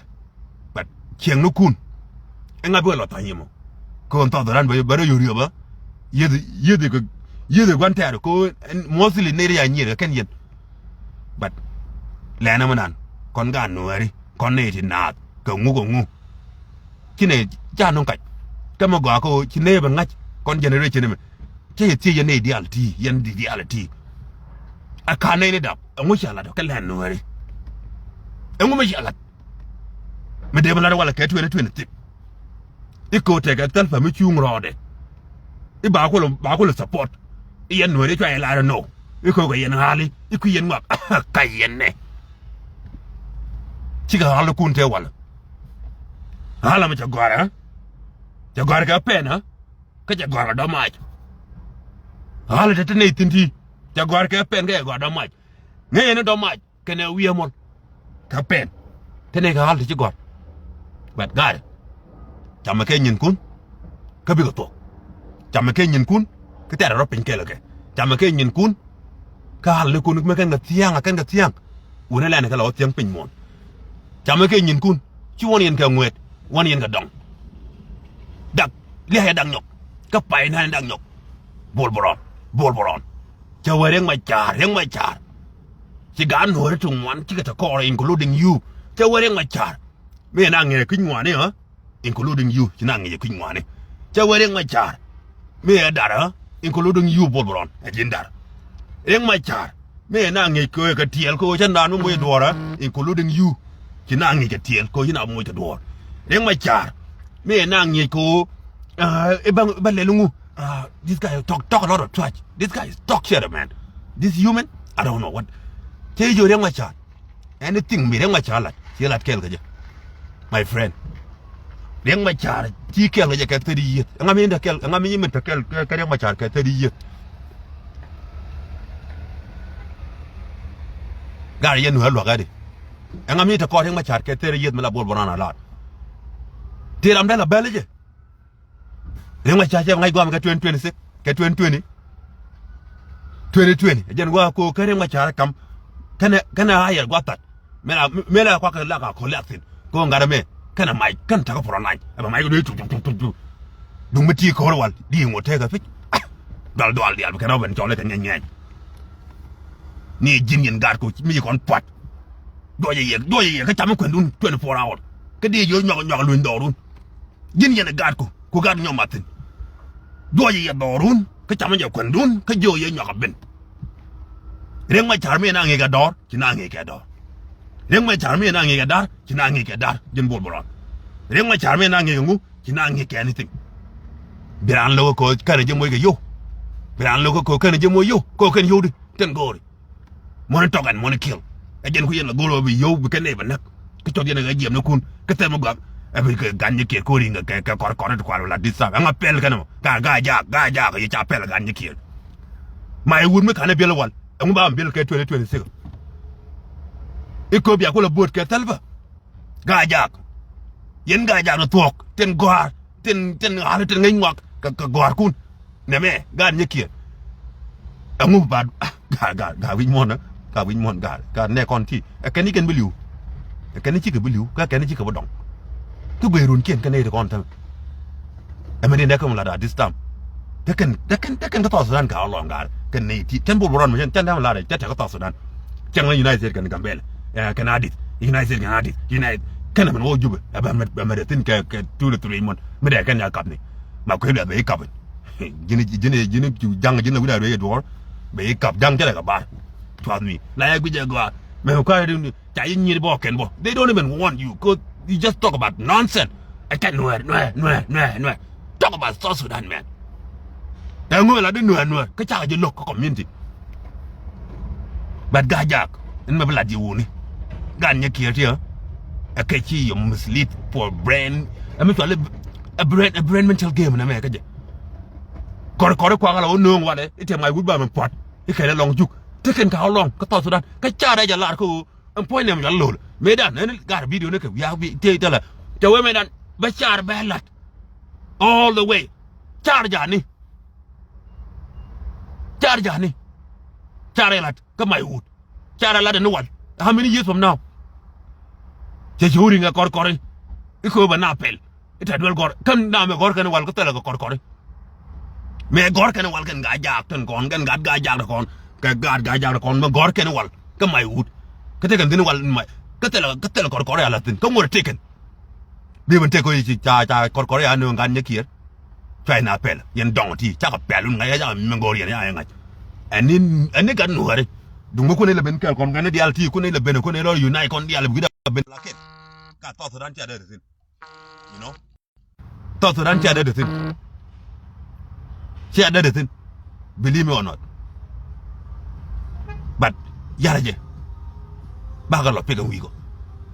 But ciɛŋnikun. Ɛŋa bikɛ lɔ tha̱ny yɛ mɔ. Kɛ ɣän thɔth ran bɛ rɔ yo̱r yɔpä. Yieth yieth kɛ yieth gua̱n tɛɛr kɛ ɣän mostly nɛy ri a nyier kɛ kɛn yɛn. But lɛn ɛmɛ nan kɔn gaat nuääri kɔn nɛy ti naath kɛ ŋu kɛ ŋu. Ci nɛy ca nöŋ kac. Kä mɛ gɔaa kä ɣöö ci nɛy bɛ ŋa̱c kɔn generation ɛmɛ. Cä yɛ thiec yɛn nɛy diaal ti yɛn di diaal ti. A ka̱n nɛy ni dap ɛŋu ca lat ɔ kɛ lɛn nuääri. Ɛŋu mi ca lat. Mi dee mi lat ɔ walɛ kɛ twenty twenty-six. I̱ ko̱o̱t tekɛ thɛl pɛ mi cuŋ rɔɔdɛ. I̱ ba kulɛ ba kulɛ support. I̱ yɛn nuääri cua yɛ lar inɔ. I̱ ko̱o̱k kɛ yɛn ɣa̱li i̱ kui̱ yɛn ŋɔak. Ka yɛn nɛ. Cikɛ ɣa̱likun tëë walɛ. Ɣa̱l ɛmɛ cɛ gɔ̱a̱r ɛ. Cɛ gɔ̱a̱r kɛ pɛn ɛ. Kä cɛ gɔ̱a̱r kɛ dɔ̱mac. Ɣa̱l ɛ te te nɛy thi̱n ti. Cɛ gɔ̱a̱r kɛ pɛn kä cɛ gɔ̱a̱r dɔ̱mac. Ŋäc yɛn ni dɔ̱mac. Kɛnɛ wi̱i̱ ɛmɔl. Kä pɛn. Te nɛy kɛ ɣa̱l ti ci gɔ̱a̱r. But ga̱a̱dɛ. Camɛ kɛ nyinkun. Kä bikɛ thuɔ̱k. Camɛ kɛ nyinkun. Kä tɛ̈rɛ rɔ piny kɛl kɛ. Camɛ kɛ nyinkun. Kä ɣa̱l nikun mɛ kɛn kɛ thia̱a̱ŋ a kɛn kɛ thia̱a̱ŋ. Wuni lɛn kɛ la wä thia̱ŋ piny muɔ̱ɔ̱n. Camɛ kɛ nyinkun. Ci wän yɛn kɛ ŋuet. Wän yɛn kɛ dɔŋ. Dak. Lia̱a̱ yɛ dak nyɔk. Kä pay nani dak nyɔk. Bol bɛ rɔn. Bol bɛ rɔn. Cɛ wee Riek Machar, Riek Machar. Ci gaat nuɔ̱ɔ̱ri ti ŋuan cikɛ te kɔɔrɛ including you. Cɛ wee Riek Machar. Mi na ŋi̱i̱c kui̱ ŋuani ɣä. Including you ci na ŋi̱i̱c kui̱ ŋuani. Cɛ wee Riek Machar. Mi ɛ dar ɣä. Including you Bol Bron ɛ ji̱n dar. Riek Machar. Mi na ŋi̱i̱c kɛ kɛ tiɛɛl kɛ cä naan mi moc duɔɔrä. Including you. Ci na ŋi̱i̱c kɛ tiɛɛl kɛ ci na moc kɛ duɔɔr. Riek Machar. Mi na ŋi̱i̱c kɛ ɣöö i̱ bä lɛl ŋu. This guy talk, talk a lot of trash. This guy is talk shit, man. This human, I don't know what. Cɛ ji̱ jiök Riek Machar. Anything mi Riek Machar lat ci lat kɛɛl kɛ jɛ. My friend. Riek Machar ci kɛɛl kɛ jɛ kɛ thirty years. Ɛŋa mi te kɛɛl, ɛŋa mi mi te kɛɛl kɛ Riek Machar kɛ thirty years. Gat yɛn nuɛ luak adi. Ɛŋa mi te kɔɔr Riek Machar kɛ thirty years mi la Bol Bron a lat. Ti ram dee la bɛl jɛ. Riek Machar cɛ ŋa̱c guam kɛ twenty twenty-six kɛ twenty twenty. Twenty twenty jɛn gua̱a̱ ko̱o̱k kä Riek Machar kam. Kɛnɛ kɛnɛ a yɛr gua̱a̱ that. Mëë la mëë la kuak kɛ lak a ko̱ liak thi̱n ko̱o̱k ŋa̱t ɛmɛ kɛnɛ mac kɛn takä front line. Ɛ bɛ mac kɛ duee tuk tuk tuk tuk. Duŋ mi ti ko̱r wal di ŋot tekɛ pic. Dual dual dial bi kɛn ɔ ben cɔl kɛ ŋɛny ŋɛny. Ni ji̱n yɛn gaat ko̱ mi ci kɔn puat. Duɔcɛ yɛ duɔcɛ yɛ kä cam mi kuɛndun twenty four hour. Kä di jiö nyɔk nyɔk luny dhɔrun. Ji̱n yɛn ɛ gaatku ku gaat nyɔk mathin. Juɔcɛ yɛ dhɔrun kä camä jɛ kuɛndun kä jiök yɛ nyɔk a ben. Riek Machar mi na ŋi̱i̱c kɛ dɔɔr ci na ŋi̱i̱c kɛ dɔɔr. Riek Machar mi na ŋi̱i̱c kɛ da̱r ci na ŋi̱i̱c kɛ da̱r ji̱n Bol Bron. Riek Machar mi na ŋi̱i̱c kɛ ŋu Ci na ŋi̱i̱c kɛ anything. Bi raan lo̱k kä ko̱o̱c kɛnɛ ji̱ moc kɛ yio̱w. Bi raan lo̱k kä ko̱o̱c kɛnɛ ji̱ moc yio̱w. Ko̱o̱c kɛn yio̱w di tin go̱o̱ri. Muɔ̱n in tɔk ɛn muɔ̱n in kill. Ɛ jɛn ku yɛn la go̱o̱r ɔ bi yio̱w bi kɛn nɛy bɛ näk. Kä cɔth yɛn ɛ ɣä jiɛm ni kun kä thɛm mi gɔam. Ɛ bi kɛ gan nyi kiɛt ko̱o̱ri ŋɛ kɛ kɔr kɔr it kual wala this time. Ɛŋa pɛl kɛn ɛmɔ ka ga jak ga jak yɛ ca pɛl gan nyi kiɛt. Ma i̱ wut mi ka̱n ɛ biɛl wal ɛŋu ba mi biɛl kɛ twenty twenty six. I̱ kööb ya kulɛ buɔ̱t kɛ thɛl bä. Gaajak. Yɛn Gaajak ni thuɔ̱k tin gɔ̱a̱r tin tin ɣa̱l tin ŋäc ŋuak kɛ kɛ gɔ̱a̱rkun. Nɛmɛ gaat nyikiɛn. Ɛŋu ba gaat gaat gaat wi̱c muɔ̱n ɛ gaat wi̱c muɔ̱n gaat gaat nɛ kɔn ti ɛ kɛn i̱ kɛn bi li̱w. Ɛ kɛn i̱ cikɛ bi li̱w kä kɛn i̱ cikɛ bi dɔŋ. Kä guey runkiɛn kɛn i̱ ti kɔn täämɛ. Ɛmɛ ni nɛ kɛ mi lat a this time. Te kɛn te kɛn te kɛn kä South Sudan ka ɣɔl lɔŋ gaat kɛn ni ti kɛn bol bɛ rɔn mi cɛn cɛn täämɛ lat ɛ cɛ tɛk kä South Sudan. Cäŋ la United States kɛn Gambɛla. Ɛ kɛn Addis United States kɛn Addis United kɛn ɛmɛn wä Jubɛ ɛ bɛ mɛt bɛ mɛt ɛ thi̱n kɛ kɛ two to three month mi dee kɛn ya kapni. Ma kuël bɛ bɛ i̱ kap in ji̱n ji̱n ji̱n cu ja̱ŋ ji̱n la wi̱n a ruëc ɛ duɔ̱ɔ̱r. Bɛ i̱ kap ja̱ŋ cä lɛ kɛ bar. Cuath mi la yɛ guic ɛ gɔaa mɛ kua̱r in ca yi nyi̱i̱r bä kɛn bä. They don't even want you 'cause you just talk about nonsense. Ɛ ca nuɛɛr nuɛɛr nuɛɛr nuɛɛr nuɛɛr. Talk about South Sudan, man. Ɛ ŋo̱o̱ la di nuɛɛr nuɛɛr kä cakɛ ji̱ lo̱k kä community. But Gaajak in mɛ bi lat ji̱ wuni. Gan nyɛ kiɛ tiɛ ɛ kɛ ci yɛ mislead for brain. Ɛ mi cuali ɛ brain ɛ brain mental game nɛ mɛ kä jɛ. Kɔri kɔri kuakä la wä nööŋ walɛ i̱ tiɛ mac wut ba mɛ pua̱t i̱ kɛn ɛ lɔŋ juk. Tekɛn ka wä lɔŋ kä South Sudan kä ca rɛc ɛ lar kä ɣöö. Ɛn puɔ̱ny nɛm cɔl lo̱l mëëdan ɛn gar video ni kɛ wiak bi tëë tɛlɛ. Cɛ wee mëëdan bä car bɛ lat all the way. Car jani. Car jani. Car ɛ lat kä my wood. Car ɛ lat ɛn wal. How many years from now? Cɛ ci wuri ŋɛ kɔr kɔri. I̱ köö bɛ na pɛl. Ita duel gɔr kä namɛ gɔr kɛn wal kä thilɛ kɛ kɔr kɔri. Mɛ gɔr kɛn wal kɛn Gaajak tɛn kɔn kɛn gat Gaajak tɛ kɔn kɛ gat Gaajak tɛ kɔn mɛ gɔr kɛn wal kä my wood. Kä te kɛn thin wal my kä thilɛ kä thilɛ kɔr kɔri ala thin kä ŋuɔr te kɛn. Bi mɛn te kɔ i̱ ci ca ca kɔr kɔri ya nööŋ gat nyɛ kiɛr. Cuay na pɛl yɛn dɔŋ ti cakɛ pɛl wun ŋa̱c ya cakɛ mɛ gɔr yɛn ya yɛ ŋa̱c. Ɛn ni ɛn ni gat nuɔri. Duŋ mi kun ilɛ ben kɛl kɔn kɛn ni dial ti kun ilɛ ben kun ilɛ unite kɔn dial bi wi̱da ben la kɛn. Ka South Sudan ca dee thin. You know. South Sudan cia dee thin. Cia dee thin. Believe me or not. But yarɛ jɛ. Bakɛ lɔ pikɛ wi̱i̱ kɔ.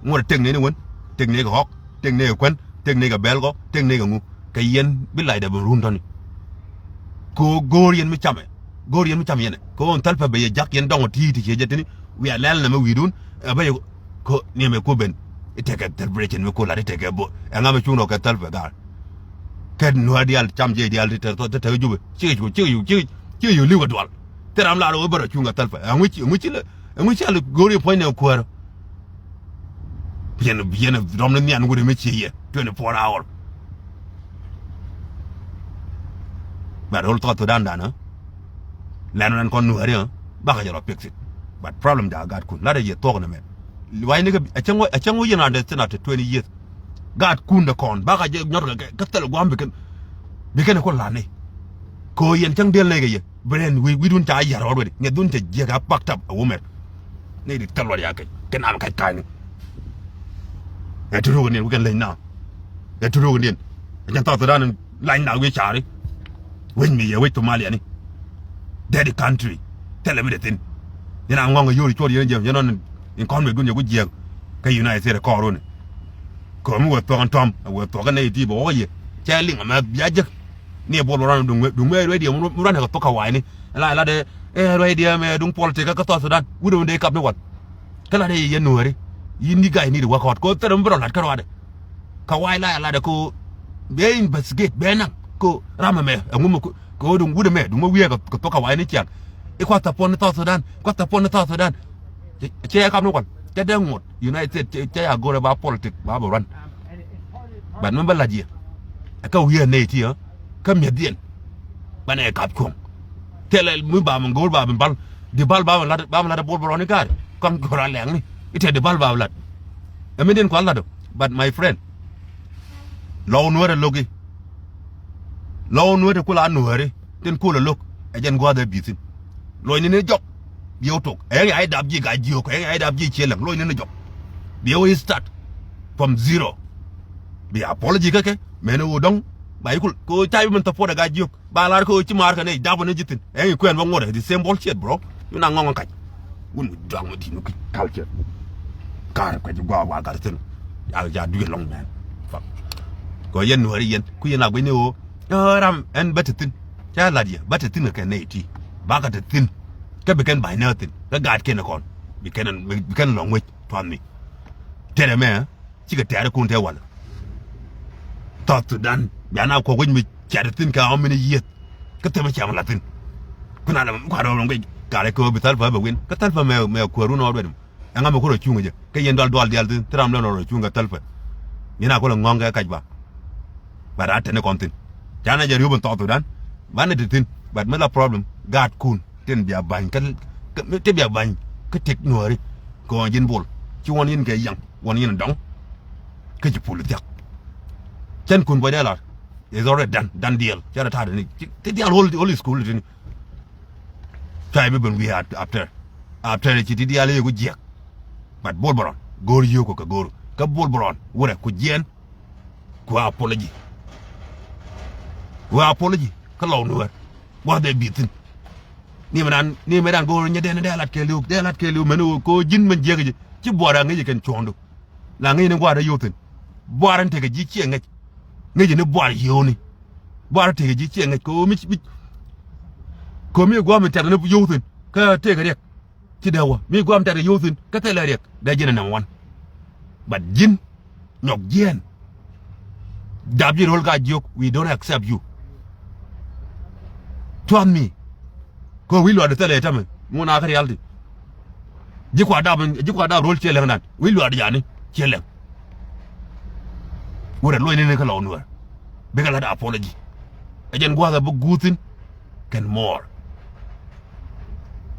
Ŋuɔ̱t tek neni wen. Tek neni kɛ ɣɔk. Tek neni kɛ kuän. Tek neni kɛ bɛl kɔ. Tek neni kɛ ŋu. Kɛ yɛn bi lacdɛ bi run tɔni. Ko go̱o̱r yɛn mi camɛ. Go̱o̱r yɛn mi cam yɛn ɛ ko ɣän thäl pɛ bɛ yɛ jak yɛn dɔŋ ti̱i̱ ti ciɛ jɛ tini. Wiaa lɛl nɛ mɛ wi̱i̱dun ɛ bä yɛ ko niɛmɛ ko ben. I̱ tekɛ celebration mi ko lat i̱ tekɛ bo ɛ ŋa mɛ cuŋ rɔ kɛ thäl pɛ gaar. Kɛt nuäär diaal cam jiɛc diaal ti te thɔ te te jupɛ cikɛ cu cikɛ cu cikɛ cikɛ cu li̱w kɛ dual. Thil ram lar wä bä rɔ cuŋ kɛ thäl pɛ ɛŋu ci ɛŋu ci lɛ ɛŋu ci al go̱o̱r yɛ puɔ̱ny nɛ kuäärä. Yɛn yɛn rɔm ni nhian wut mi ci yɛ twenty four hour. But whole South Sudan dan ɛ lɛn ran kɔn nuɛri ɛ bakɛ jɛ rɔ fix it. But problem da gat kun lat ɛ yɛ thuɔk ni mɛ. Wai ni kɛ a cɛŋ wä a cɛŋ wä yɛn understand after twenty years. Gat kun de kɔn bakɛ jɛ nyɔt kɛ kɛ thil guam bi kɛn bi kɛn ko lani. Ko yɛn cɛŋ del nɛ kɛ yɛ. Brain wi̱i̱dun ca yar already ŋɛthdun cɛ jiɛk a packed up a wumɛr. Ni di thil luɔt ya kec kɛ nam kac ka̱ny ni. Ɛ ti ruk ni wi̱kɛn leny na. Ɛ ti ruk ni. Ɛ jɛn thath dan lany na wi̱i̱ cari. Wec mi yɛ wec Somalia ni. Dirty country. Thilɛ mi de thin. Yɛn a ŋɔŋ a yori cuɔr yɛn jɛ yɛn nɔn in kɔn mi dun yɛ ku jiɛk. Kä United States kɔɔrun. Kɛ mi wee thuɔk ɛn tɔm wee thuɔk ɛn nɛy ti bɛ wɔk yɛ. Cɛ liŋ ɛmɛ bia jek. Ni buɔl bɛ ruan duŋ mɛ duŋ mɛ ruɛy diɛ mɛ ruan ɛ kɛ thok kɛ wa̱a̱cni. Ɛla ɛla dee ɛ ruɛy diɛ mɛ duŋ politik kä South Sudan wut ɛmɛ dee kap ni wal. Kä la dee yɛ nuääri. Yi ni guy ni di work out ko thɛrɛ mi bi rɔ lat kä ruadɛ. Kɛ wa̱a̱c la ɛla dee ko bɛ investigate bɛ naŋ ko ram ɛmɛ ɛŋu mɛ ko duŋ wut ɛmɛ duŋ mɛ wiee kɛ thok kɛ wa̱a̱cni ciaŋ. I̱ kuath thɛ puɔn ni South Sudan kuath thɛ puɔn ni South Sudan. Cɛ kap ni wal cɛ dee ŋot United States cɛ ya go̱rɛ ba politik ba bɛ ruan. But mi bä la̱t yɛ ɛ kä wi̱i̱ ɛ nɛy ti ɛ kä mi̱ethdiɛn. Banɛ kap cuɔ̱ŋ thilɛ mi ba mi go̱o̱r ba mi bal di bal ba mi la̱t ba mi la̱t ɛ bol bä rɔni ka̱a̱ri kɔn go̱o̱r a lɛŋni. I̱tɛ di bal ba mi la̱t ɛ mi diɛn kua̱l la̱t ɔ. But my friend lɔw nuäärɛ lo̱ki. Lɔw nuäärɛ kula nuääri tin kulɛ lo̱k ɛ jɛn gua̱a̱th ɛ bi̱thin. Lo̱cni ni jɔk. Biɛ wä tok ɛŋ ya idap ji̱ gac jiök ɛŋ ya idap ji̱ ciɛ läŋ lo̱cni ni jɔk. Biɛ wä start from zero. Bi apology kä kɛ Mɛn ɛ ɣöö dɔ̱ŋ ba ikul kɛ ɣöö ca bi min support ɛ Gaa Jiök. Ba lar kɛ ɣöö ci maar kɛ nɛy dap ɛ ni ji̱ thi̱n. Ɛn i̱ kuɛn bä ŋuɔ̱t ɛ the same bullshit, bro. Yun a ŋɔŋ ɛ kac. Wun mi duaŋ mi di̱t mi ki̱ culture. Ka̱r kuɛ ji̱ gua̱a̱ gua̱a̱ gat thi̱n. Ca ca dui̱ ɛlɔ̱ŋ mɛn. Fuck. Kɛ ɣöö yɛn nuääri yɛn ku yɛn a guic ni ɣöö ɛ ram ɛn bä te thi̱n. Ca lat yɛ bä te thi̱n kɛ nɛy ti. Bakɛ te thi̱n. Kä bi kɛn ba̱ny nääth thi̱n kä gaatkiɛn ɛ kɔn. Bi kɛn bi kɛn lɔ̱ŋ wec tuath mi. Tɛrɛ mɛ. Cikɛ tɛ̈rikun tëë walɛ. South Sudan bia na kuɔk wi̱c mi ciat thi̱n kɛ how many years. Kä thimɛ ciam la thi̱n. Kun a lɛ kua̱r rɔm rɔm kɛ gat rɛ kɛ ɣöö bi Salva bɛ win kä Salva mɛ mɛ kuäärun ɔ duet. Ɛŋa mɛ kun rɔ cuŋ jɛ kä yɛn dual dual diaal thi̱n thil ram lɛ rɔ rɔ cuŋ kɛ Salva. Yɛn a kulɛ ŋɔ̱ŋ kɛ kac ba. But a tɛni kɔn thi̱n. Canɛ jɛ riöp in South Sudan. Banɛ te thi̱n but mi la problem gaatkun. Tin bia ba̱ny kä, kä, tin bia ba̱ny kä tik nuääri. Kɛ ɣän ji̱n bol ci wän yɛn kɛ yaŋ wän yɛn dɔ̱ŋ. Kä ci pul thiak. Cɛn kun bɔc dee lar. It's already done, done deal. Cɛ rɛ ta̱a̱ deni ti diaal whole, whole school tini. Cua mi ben wi̱i̱ after, after ci ti diaal yɛ ku jiɛk. But Bol Bron go̱o̱r yio̱o̱k kɛ go̱o̱r kä Bol Bron wurɛ ku jiɛn. Ku apology. Ku apology kä lɔw nuäär. Gua̱th dee bi̱i̱ thi̱n. Ni mɛ dan ni mɛ dan go̱o̱r nyɛ dɛn dee lat kɛɛliw dee lat kɛɛliw mɛn ɣöö ko̱ ji̱n mɛn jiäk ji̱ ci buɔɔr a ŋäc kɛn cuɔ̱ɔ̱ŋdu. La ŋäc ni gua̱a̱r dee yo̱o̱ thi̱n. Bua̱a̱r in tekɛ ji̱ ciɛ ŋäc. Ŋäc ni bua̱a̱r yio̱o̱ni. Bua̱a̱r in tekɛ ji̱ ciɛ ŋäc ko̱ mi mi ko̱ mi gua̱a̱r mi tɛk ni yo̱o̱ thi̱n kä tekɛ riɛk. Ci dee wä mi guam tɛt kɛ yo̱o̱ thi̱n kä thilɛ riɛk dee ji̱n ɛ number one. But ji̱n nyɔk jiɛɛn. Dap ji̱ ro̱l Gaa Jiök, we don't accept you. Trust me. Kɛ wi̱i̱ luaat thilɛ tämɛ ŋun a kä reality. Ji̱ kua dap ji̱ kua dap ro̱l ciɛ lɛŋ dan wi̱i̱ luaat yani ciɛ lɛŋ. Wurɛ luɔ̱c ni ni kä lɔw nuäär. Bikɛ lat apology. Ɛ jɛn gua̱a̱th ɛ bi guuth thi̱n kɛn mɔɔr.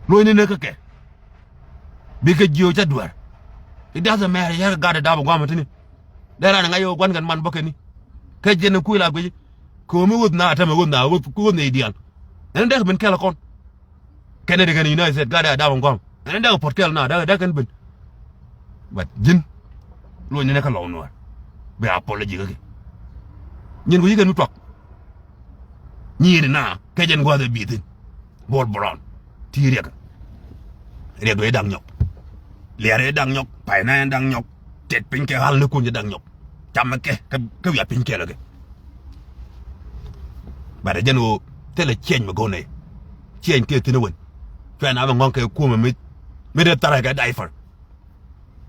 Luɔ̱c ni ni kä kɛ. Bikɛ jiö cä duer. It doesn't matter yɛ gat ɛ dap ɛ guam ɛ tini. Dee ran ɛ ŋa̱c ɛ gua̱n kɛn man bä kɛn ni. Kä jiɛn ɛ kui̱ la guic. Ko̱o̱mi wuth na tämɛ wuth na wuth wuth ni idial. Ɛn dee kɛ ben kɛl ɛ kɔn. Kɛn ɛ dee kɛn United States gat ɛ dap ɛ guam. Ɛn dee kɛ puɔt kɛl na dee kɛn ben. But ji̱n luɔ̱ny ni nɛ kä lɔw nuäär. Bɛ apology kä kɛ. Nyin ku yi kɛn mi tuak. Nyi̱i̱ri na kɛ jɛn gua̱th ɛ bi̱i̱ thi̱n. Bol Bron ti riɛk. Riɛk ëë da̱ŋ nyɔk. Liɛr ëë da̱ŋ nyɔk. Pay na ëë da̱ŋ nyɔk. Tet piny kɛ ɣal ni kun jɛ da̱ŋ nyɔk. Camɛ kɛ kɛ wiaa piny kɛl kɛ. Bat ɛ jɛn ɣöö thilɛ ciɛny mi go̱n ëë. Ciɛny tëë thi̱n ɛ wen. Cuɛ na mɛ ŋɔ̱ŋ kɛ kumɛ mi mi dee tharɛ kɛ diaper.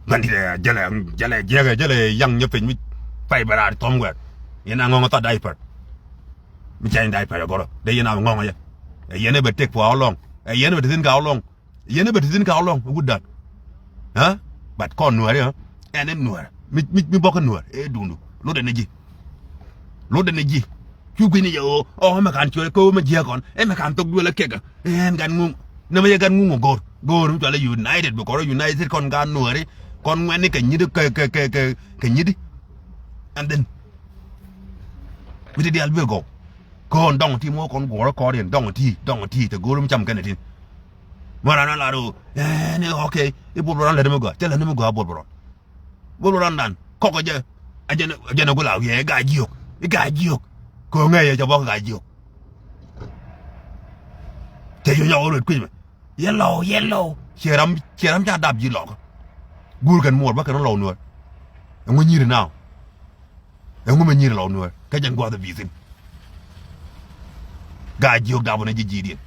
Bandit ɛ jälɛ jälɛ jiɛkɛ jälɛ yaŋ nyɛ piny mi pay bɛ raar thɔm wɛɛr. Yɛn a ŋɔŋ a thɔt diaper. Mi cɛny diaper ɛ gɔrɔ dee yɛn a ŋɔŋ a yɛ. Ɛ yɛn ɛ bɛ tek for how long? Ɛ yɛn ɛ bɛ te thi̱n kɛ how long? Ɛ yɛn ɛ bɛ te thi̱n kɛ how long? Wut dan. Ɛ bat kɔn nuäär ɛ ɛn ɛ nuäär mi mi mi bɔk kä nuäär ɛ duundu. Lot ɛn ɛ ji̱. Lot ɛn ɛ ji̱. Cu gui̱ni yɛ ɣöö ɔ mɛ ka̱n cuɛ kä ɣöö mɛ jiääk kɔn ɛ mɛ ka̱n thok duël ɛ kɛk ɛ ɛn gat ŋuŋ. Nɛmɛ yɛ gat ŋuŋ ɛ go̱o̱r go̱o̱r mi cualɛ United bi kɔn rɔ United kɔn gat nuääri kɔn ŋuɛ̈tni kɛ nyi̱t kɛ kɛ kɛ kɛ kɛ nyi̱t. And then mi ti diaal bi gɔw. Kɔn dɔŋ ti muɔ kɔn guɔ̱ɔ̱r kɔn riɛn dɔŋ ti dɔŋ ti te go̱o̱r mi cam kɛn ɛ tin. Mɛ ran a lar ɣöö ɛn ɛ okay i̱ Bol Bron lät mi gɔaa cɛ lät mi gɔaa Bol Bron. Bol Bron dan kɔk jɛ. A jɛn a jɛn a gula wiɛ i̱ Gaa Jiök i̱ Gaa Jiök. Ko̱ŋɛ yɛ jɛ bɔk Gaa Jiök. Cɛ yio̱ nyɔk ruet kui̱c mɛ. Yɛ lɔw yɛ lɔw ciɛ ram ciɛ ram ca dap ji̱ lɔk. Guur kɛn muɔr bä kɛn lɔw nuɔr. Ɛŋu nyi̱ri naaw. Ɛŋu mɛ nyi̱ri lɔw nuɔr kä jɛn gua̱th ɛ bi̱i̱ thi̱n. Gaa Jiök dap wä ni ji̱ ji̱diɛn.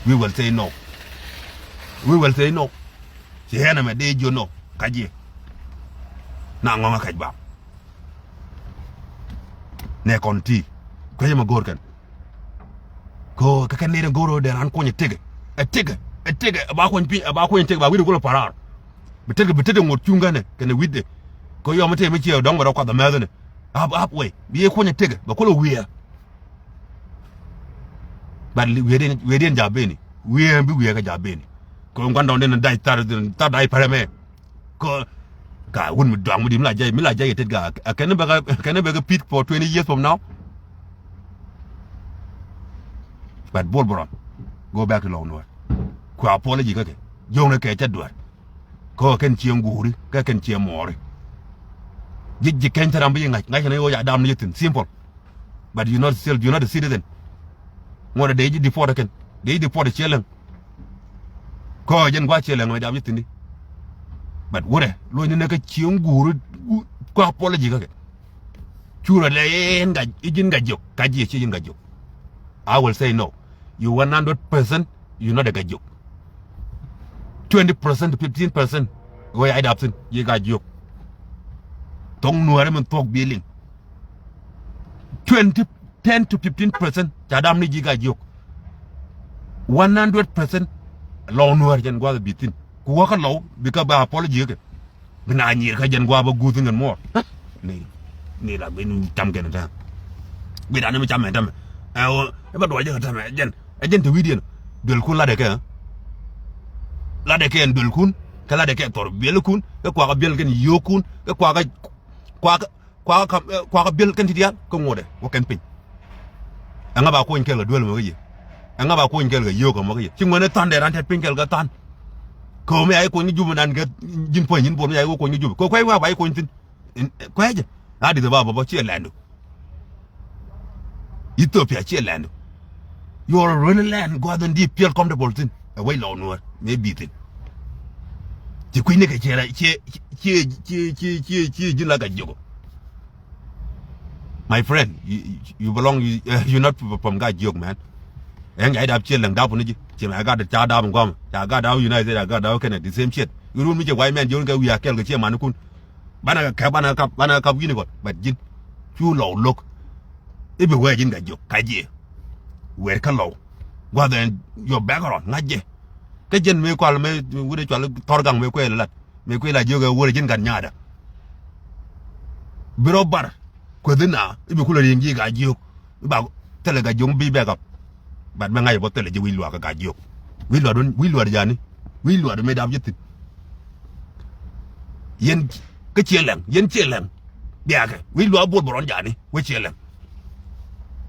We will say no. We will say no. Ci hɛn ɛmɛ dee jiö no ka jiɛ. Na ŋɔŋä kɛc bam. Nɛ kɔn ti kuecä mɛ go̱o̱r kɛn. Kɛ kä kɛn nɛy tin go̱o̱r ɣöö dee raan kuɔny ɛ tëkɛ ɛ tëkɛ ɛ tëkɛ ɛ ba kuɔny piny ɛ ba kuɔny tëkɛ ba wi̱cdɛ kulɛ pa̱raar. Bi tetdɛ bi tetdɛ ŋot cuŋ kɛnɛ kɛnɛ wi̱cdɛ. Kɛ yɔm mi tëë mi ciɛ dɔ̱ŋ bɛ rɔ kuath ɛ mɛthäni. Ap ap wei bi yɛ kuɔny ɛ tëkɛ bɛ kulɛ wiɛɛ. Bat wi̱i̱diɛn wi̱i̱diɛn ja̱ beni wi̱i̱ bi wi̱i̱ kɛ ja̱ beni. Kɛ ɣöö gua̱ndɔɔŋdiɛn dac thar thar dac pärɛ mɛ. Kɛ ka wun mi duaŋ mi di mi la jay mi la jay tet ka kɛn bɛ kɛn bɛ kɛ pit for twenty years from now. But Bol Bron go back to lɔw nuɔr. Kua apology kä kɛ jiɔknɛ kɛ cɛ duer. Kä kɛn ciɛ ŋuuri kä kɛn ciɛ muɔɔri. Ji̱ ji̱ keny thil ram bi ji̱ ŋa̱c, ŋa̱c kɛn ɣöö ca dam ni ji̱ thi̱n, simple. But you not still, you not a citizen. Ŋuɔ̱t a dee ji̱ deport kɛn, dee ji̱ deport ciɛ läŋ. Kɔ jɛn gua̱a̱th ciɛ läŋ mɛ dap ji̱ thi̱n di. But wurɛ luɔ̱c ni nɛ kä cieŋ guuri, kua apology kä kɛ. Curɛ lɛ in Gaa, i̱ ji̱n Gaajiok, ka jiɛ ciɛ ji̱n Gaajiok. I will say no. You one hundred percent, you not a Gaajiok. Twenty percent to fifteen percent ɣöö ya idap thi̱n, ji̱ Gaajiok. Thok Nuäärä min thuɔ̱k bi liŋ. Twenty, ten to fifteen percent ca dam ni ji̱ Gaajiok. One hundred percent lɔw Nuäär jɛn gua̱th bi thi̱n. Ku wä kä lɔw, bi kä ba apology kɛ. Bi na nyiir kä jɛn gua̱a̱p a guuth in kɛn muɔɔr. Ni, ni la bi nu cam kɛn tɛm. Bi dan mi cam mɛ tɛm. Ɛ wä, ɛ bä duɔc jɛ kɛ tɛm ɛ jɛn. Ɛ jɛn te wi̱i̱diɛn. Duelkun latdɛ kɛ. Latdɛ kɛ ɛn duelkun. Kɛ latdɛ kɛ thɔr biɛlkun. Kɛ kuakä biɛl kɛn yio̱o̱kun. Kɛ kuakä, kuakä, kuakä kam, ɛ, kuakä biɛl kɛn ti diaal. Kɛ ŋuɔ̱tdɛ. Wä kɛn piny. Ɛŋa ba kuɔny kɛɛl kɛ duel mɔ kä yɛ. Ɛŋa ba kuɔny kɛɛl kɛ yio̱o̱k mɔ kä yɛ. Ci ŋuɛn ɛ tha̱n dee ran tɛt piny kɛɛl kɛ tha̱n. Kɛ ɣöö mi a i̱ kuɔny ni Jubɛ nan kɛ ji̱n puɔ̱ny nyin buɔl mi a i̱ kuɔny ni Jubɛ. Kɛ kuɛc wä ba i̱ kuɔny thi̱n. In, eh, kuɛcɛ. Addis Ababa bä ciɛ lɛndu. Ethiopia ciɛ lɛndu. You are really land gua̱th in di feel comfortable thi̱n. Ɛ wec lɔw Nuäär mi bi thi̱n. Ci kui̱ni kɛ ciɛ, ciɛ, ciɛ ji̱n la Gaajiok. My friend, you, you belong, you, uh, you not from Gaajiok, man. Ɛn ca idap ciɛ läŋ dap ni ji̱. Ciɛ mɛ gat ca dap in guam. Ca gat dap United, ca gat dap kɛnɛ the same shit. Irun mi cɛ white man jiɔn kɛ wi̱i̱ a kɛl kɛ ciɛ manikun. Banɛ kɛ kap, banɛ kap, banɛ kap wi̱ni kɔn. But ji̱n cu lɔw lo̱k. I̱ bi wee ji̱n Gaajiok ka jiɛ. Wee kä lɔw. Gua̱th ɛn your background ŋa̱c jɛ. Kä jɛn mëë kual mëë wut ɛ cual thɔr gaŋ mëë kuɛɛl lat. Mëë kuɛɛl a jiök ɛ wut ɛ ji̱n gat nyaada. Bi rɔ bar kuäthi na i̱ bi kulɛ ri̱eŋ ji̱ Gaajiok. I̱ ba thilɛ Gaajiok bi bɛɛk ap. But mɛ ŋa̱c ɛ bä thilɛ ji̱ wi̱c luaak kä Gaajiok. Wi̱c luaak dun, wi̱c luaak jani. Wi̱c luaak mëë dap ji̱ thi̱n. Yɛn kä ciɛ lɛŋ, yɛn ciɛ lɛŋ. Biakɛ wi̱c luaak buɔth bɛ rɔn jani wä ciɛ lɛŋ.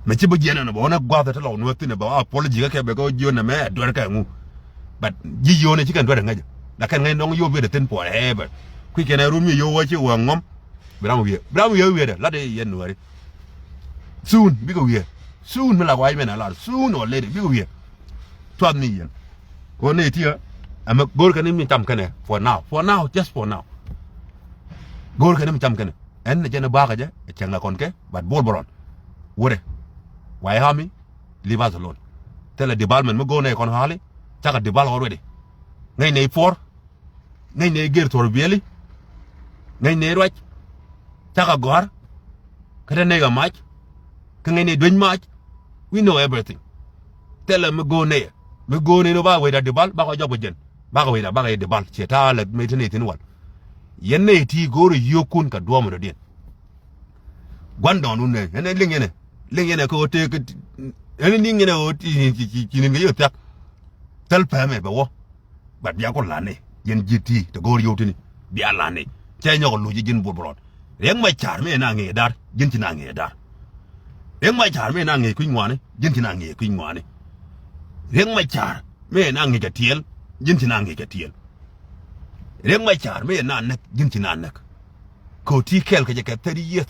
Mɛ ci bä jiɛn ɛn bɛ ɣän ɛ gua̱th ɛ ti lɔw nuɔ̱th thi̱n ɛ bɛ ɣä apology kä kɛ bɛ kä jiön ɛmɛ ɛ duer kɛ ŋu. But ji̱ yio̱o̱n ɛ ci kɛn duer ɛ ŋäcä. Lakin ŋäc nɔŋ yio̱o̱ biet ɛ thi̱n forever. Kui̱ kɛn ɛ run mi yio̱o̱ wä ci wä ŋɔm. Bi ram wiee, bi ram wiee wiee dɛ lat ɛ yɛn nuääri. Soon bikɛ wiee. Soon mi lak wa̱i̱ mɛn a lar soon or later bikɛ wiee. Cuath ni yɛn. Kɛ ɣöö nɛy ti̱ ɛ ɛmɛ go̱o̱r kɛn ni mi cam kɛnɛ for now, for now, just for now. Go̱o̱r kɛn ni mi cam kɛnɛ ɛn ɛ jɛn ɛ ba̱a̱kä jɛ ɛ cäŋ ɛ kɔn kɛ but bol bä rɔn. Wurɛ. White Army, leave us alone. Thilɛ development mi go̱o̱r nɛy kɔn ɣa̱li cakɛ develop already. Ŋäc nɛy puɔr. Ŋäc nɛy gër thuɔr biɛli. Ŋäc nɛy ruac. Cakɛ gɔ̱a̱r. Kä te nɛy kɛ mac. Kä ŋäc nɛy duec mac. We know everything. Thilɛ mi go̱o̱r nɛy. Mi go̱o̱r nɛy ni ba wecda dibal bakɔ jɔp kɛ jɛn. Bakɔ wecda bakɔ yɛ dibal ciɛ ta̱a̱ lɛ mi te nɛy thi̱n wal. Yɛn nɛy ti go̱o̱r yio̱o̱kun kɛ duɔ̱ɔ̱m dɔ̱diɛn. Gua̱ndɔɔŋdun nɛ ɛn ɛ liŋ yɛn ɛ liŋ yɛn ɛ kɛ ɣöö tëë kɛ ɛn ɛ liŋ yɛn ɛ ɣöö ci ni̱n kɛ yio̱o̱k thiak. Thil pɛmɛ bɛ wä. But bia ku la̱t ni yɛn ji̱ ti te go̱o̱r yio̱w tini bia la̱t ni. Cɛ nyɔk luc ji̱n bur bɛ rɔɔd. Riɛk Macar mi na ŋi̱i̱c da̱r ji̱n ci na ŋi̱i̱c da̱r. Riɛk Macar mi na ŋi̱i̱c kui̱ ŋuani ji̱n ci na ŋi̱i̱c kui̱ ŋuani. Riɛk Macar mi na ŋi̱i̱c kɛ tiɛɛl ji̱n ci na ŋi̱i̱c kɛ tiɛɛl. Riɛk Macar mi na näk ji̱n ci na näk. Kɛ ɣöö ti kɛl kɛ jɛ kɛ thirty years.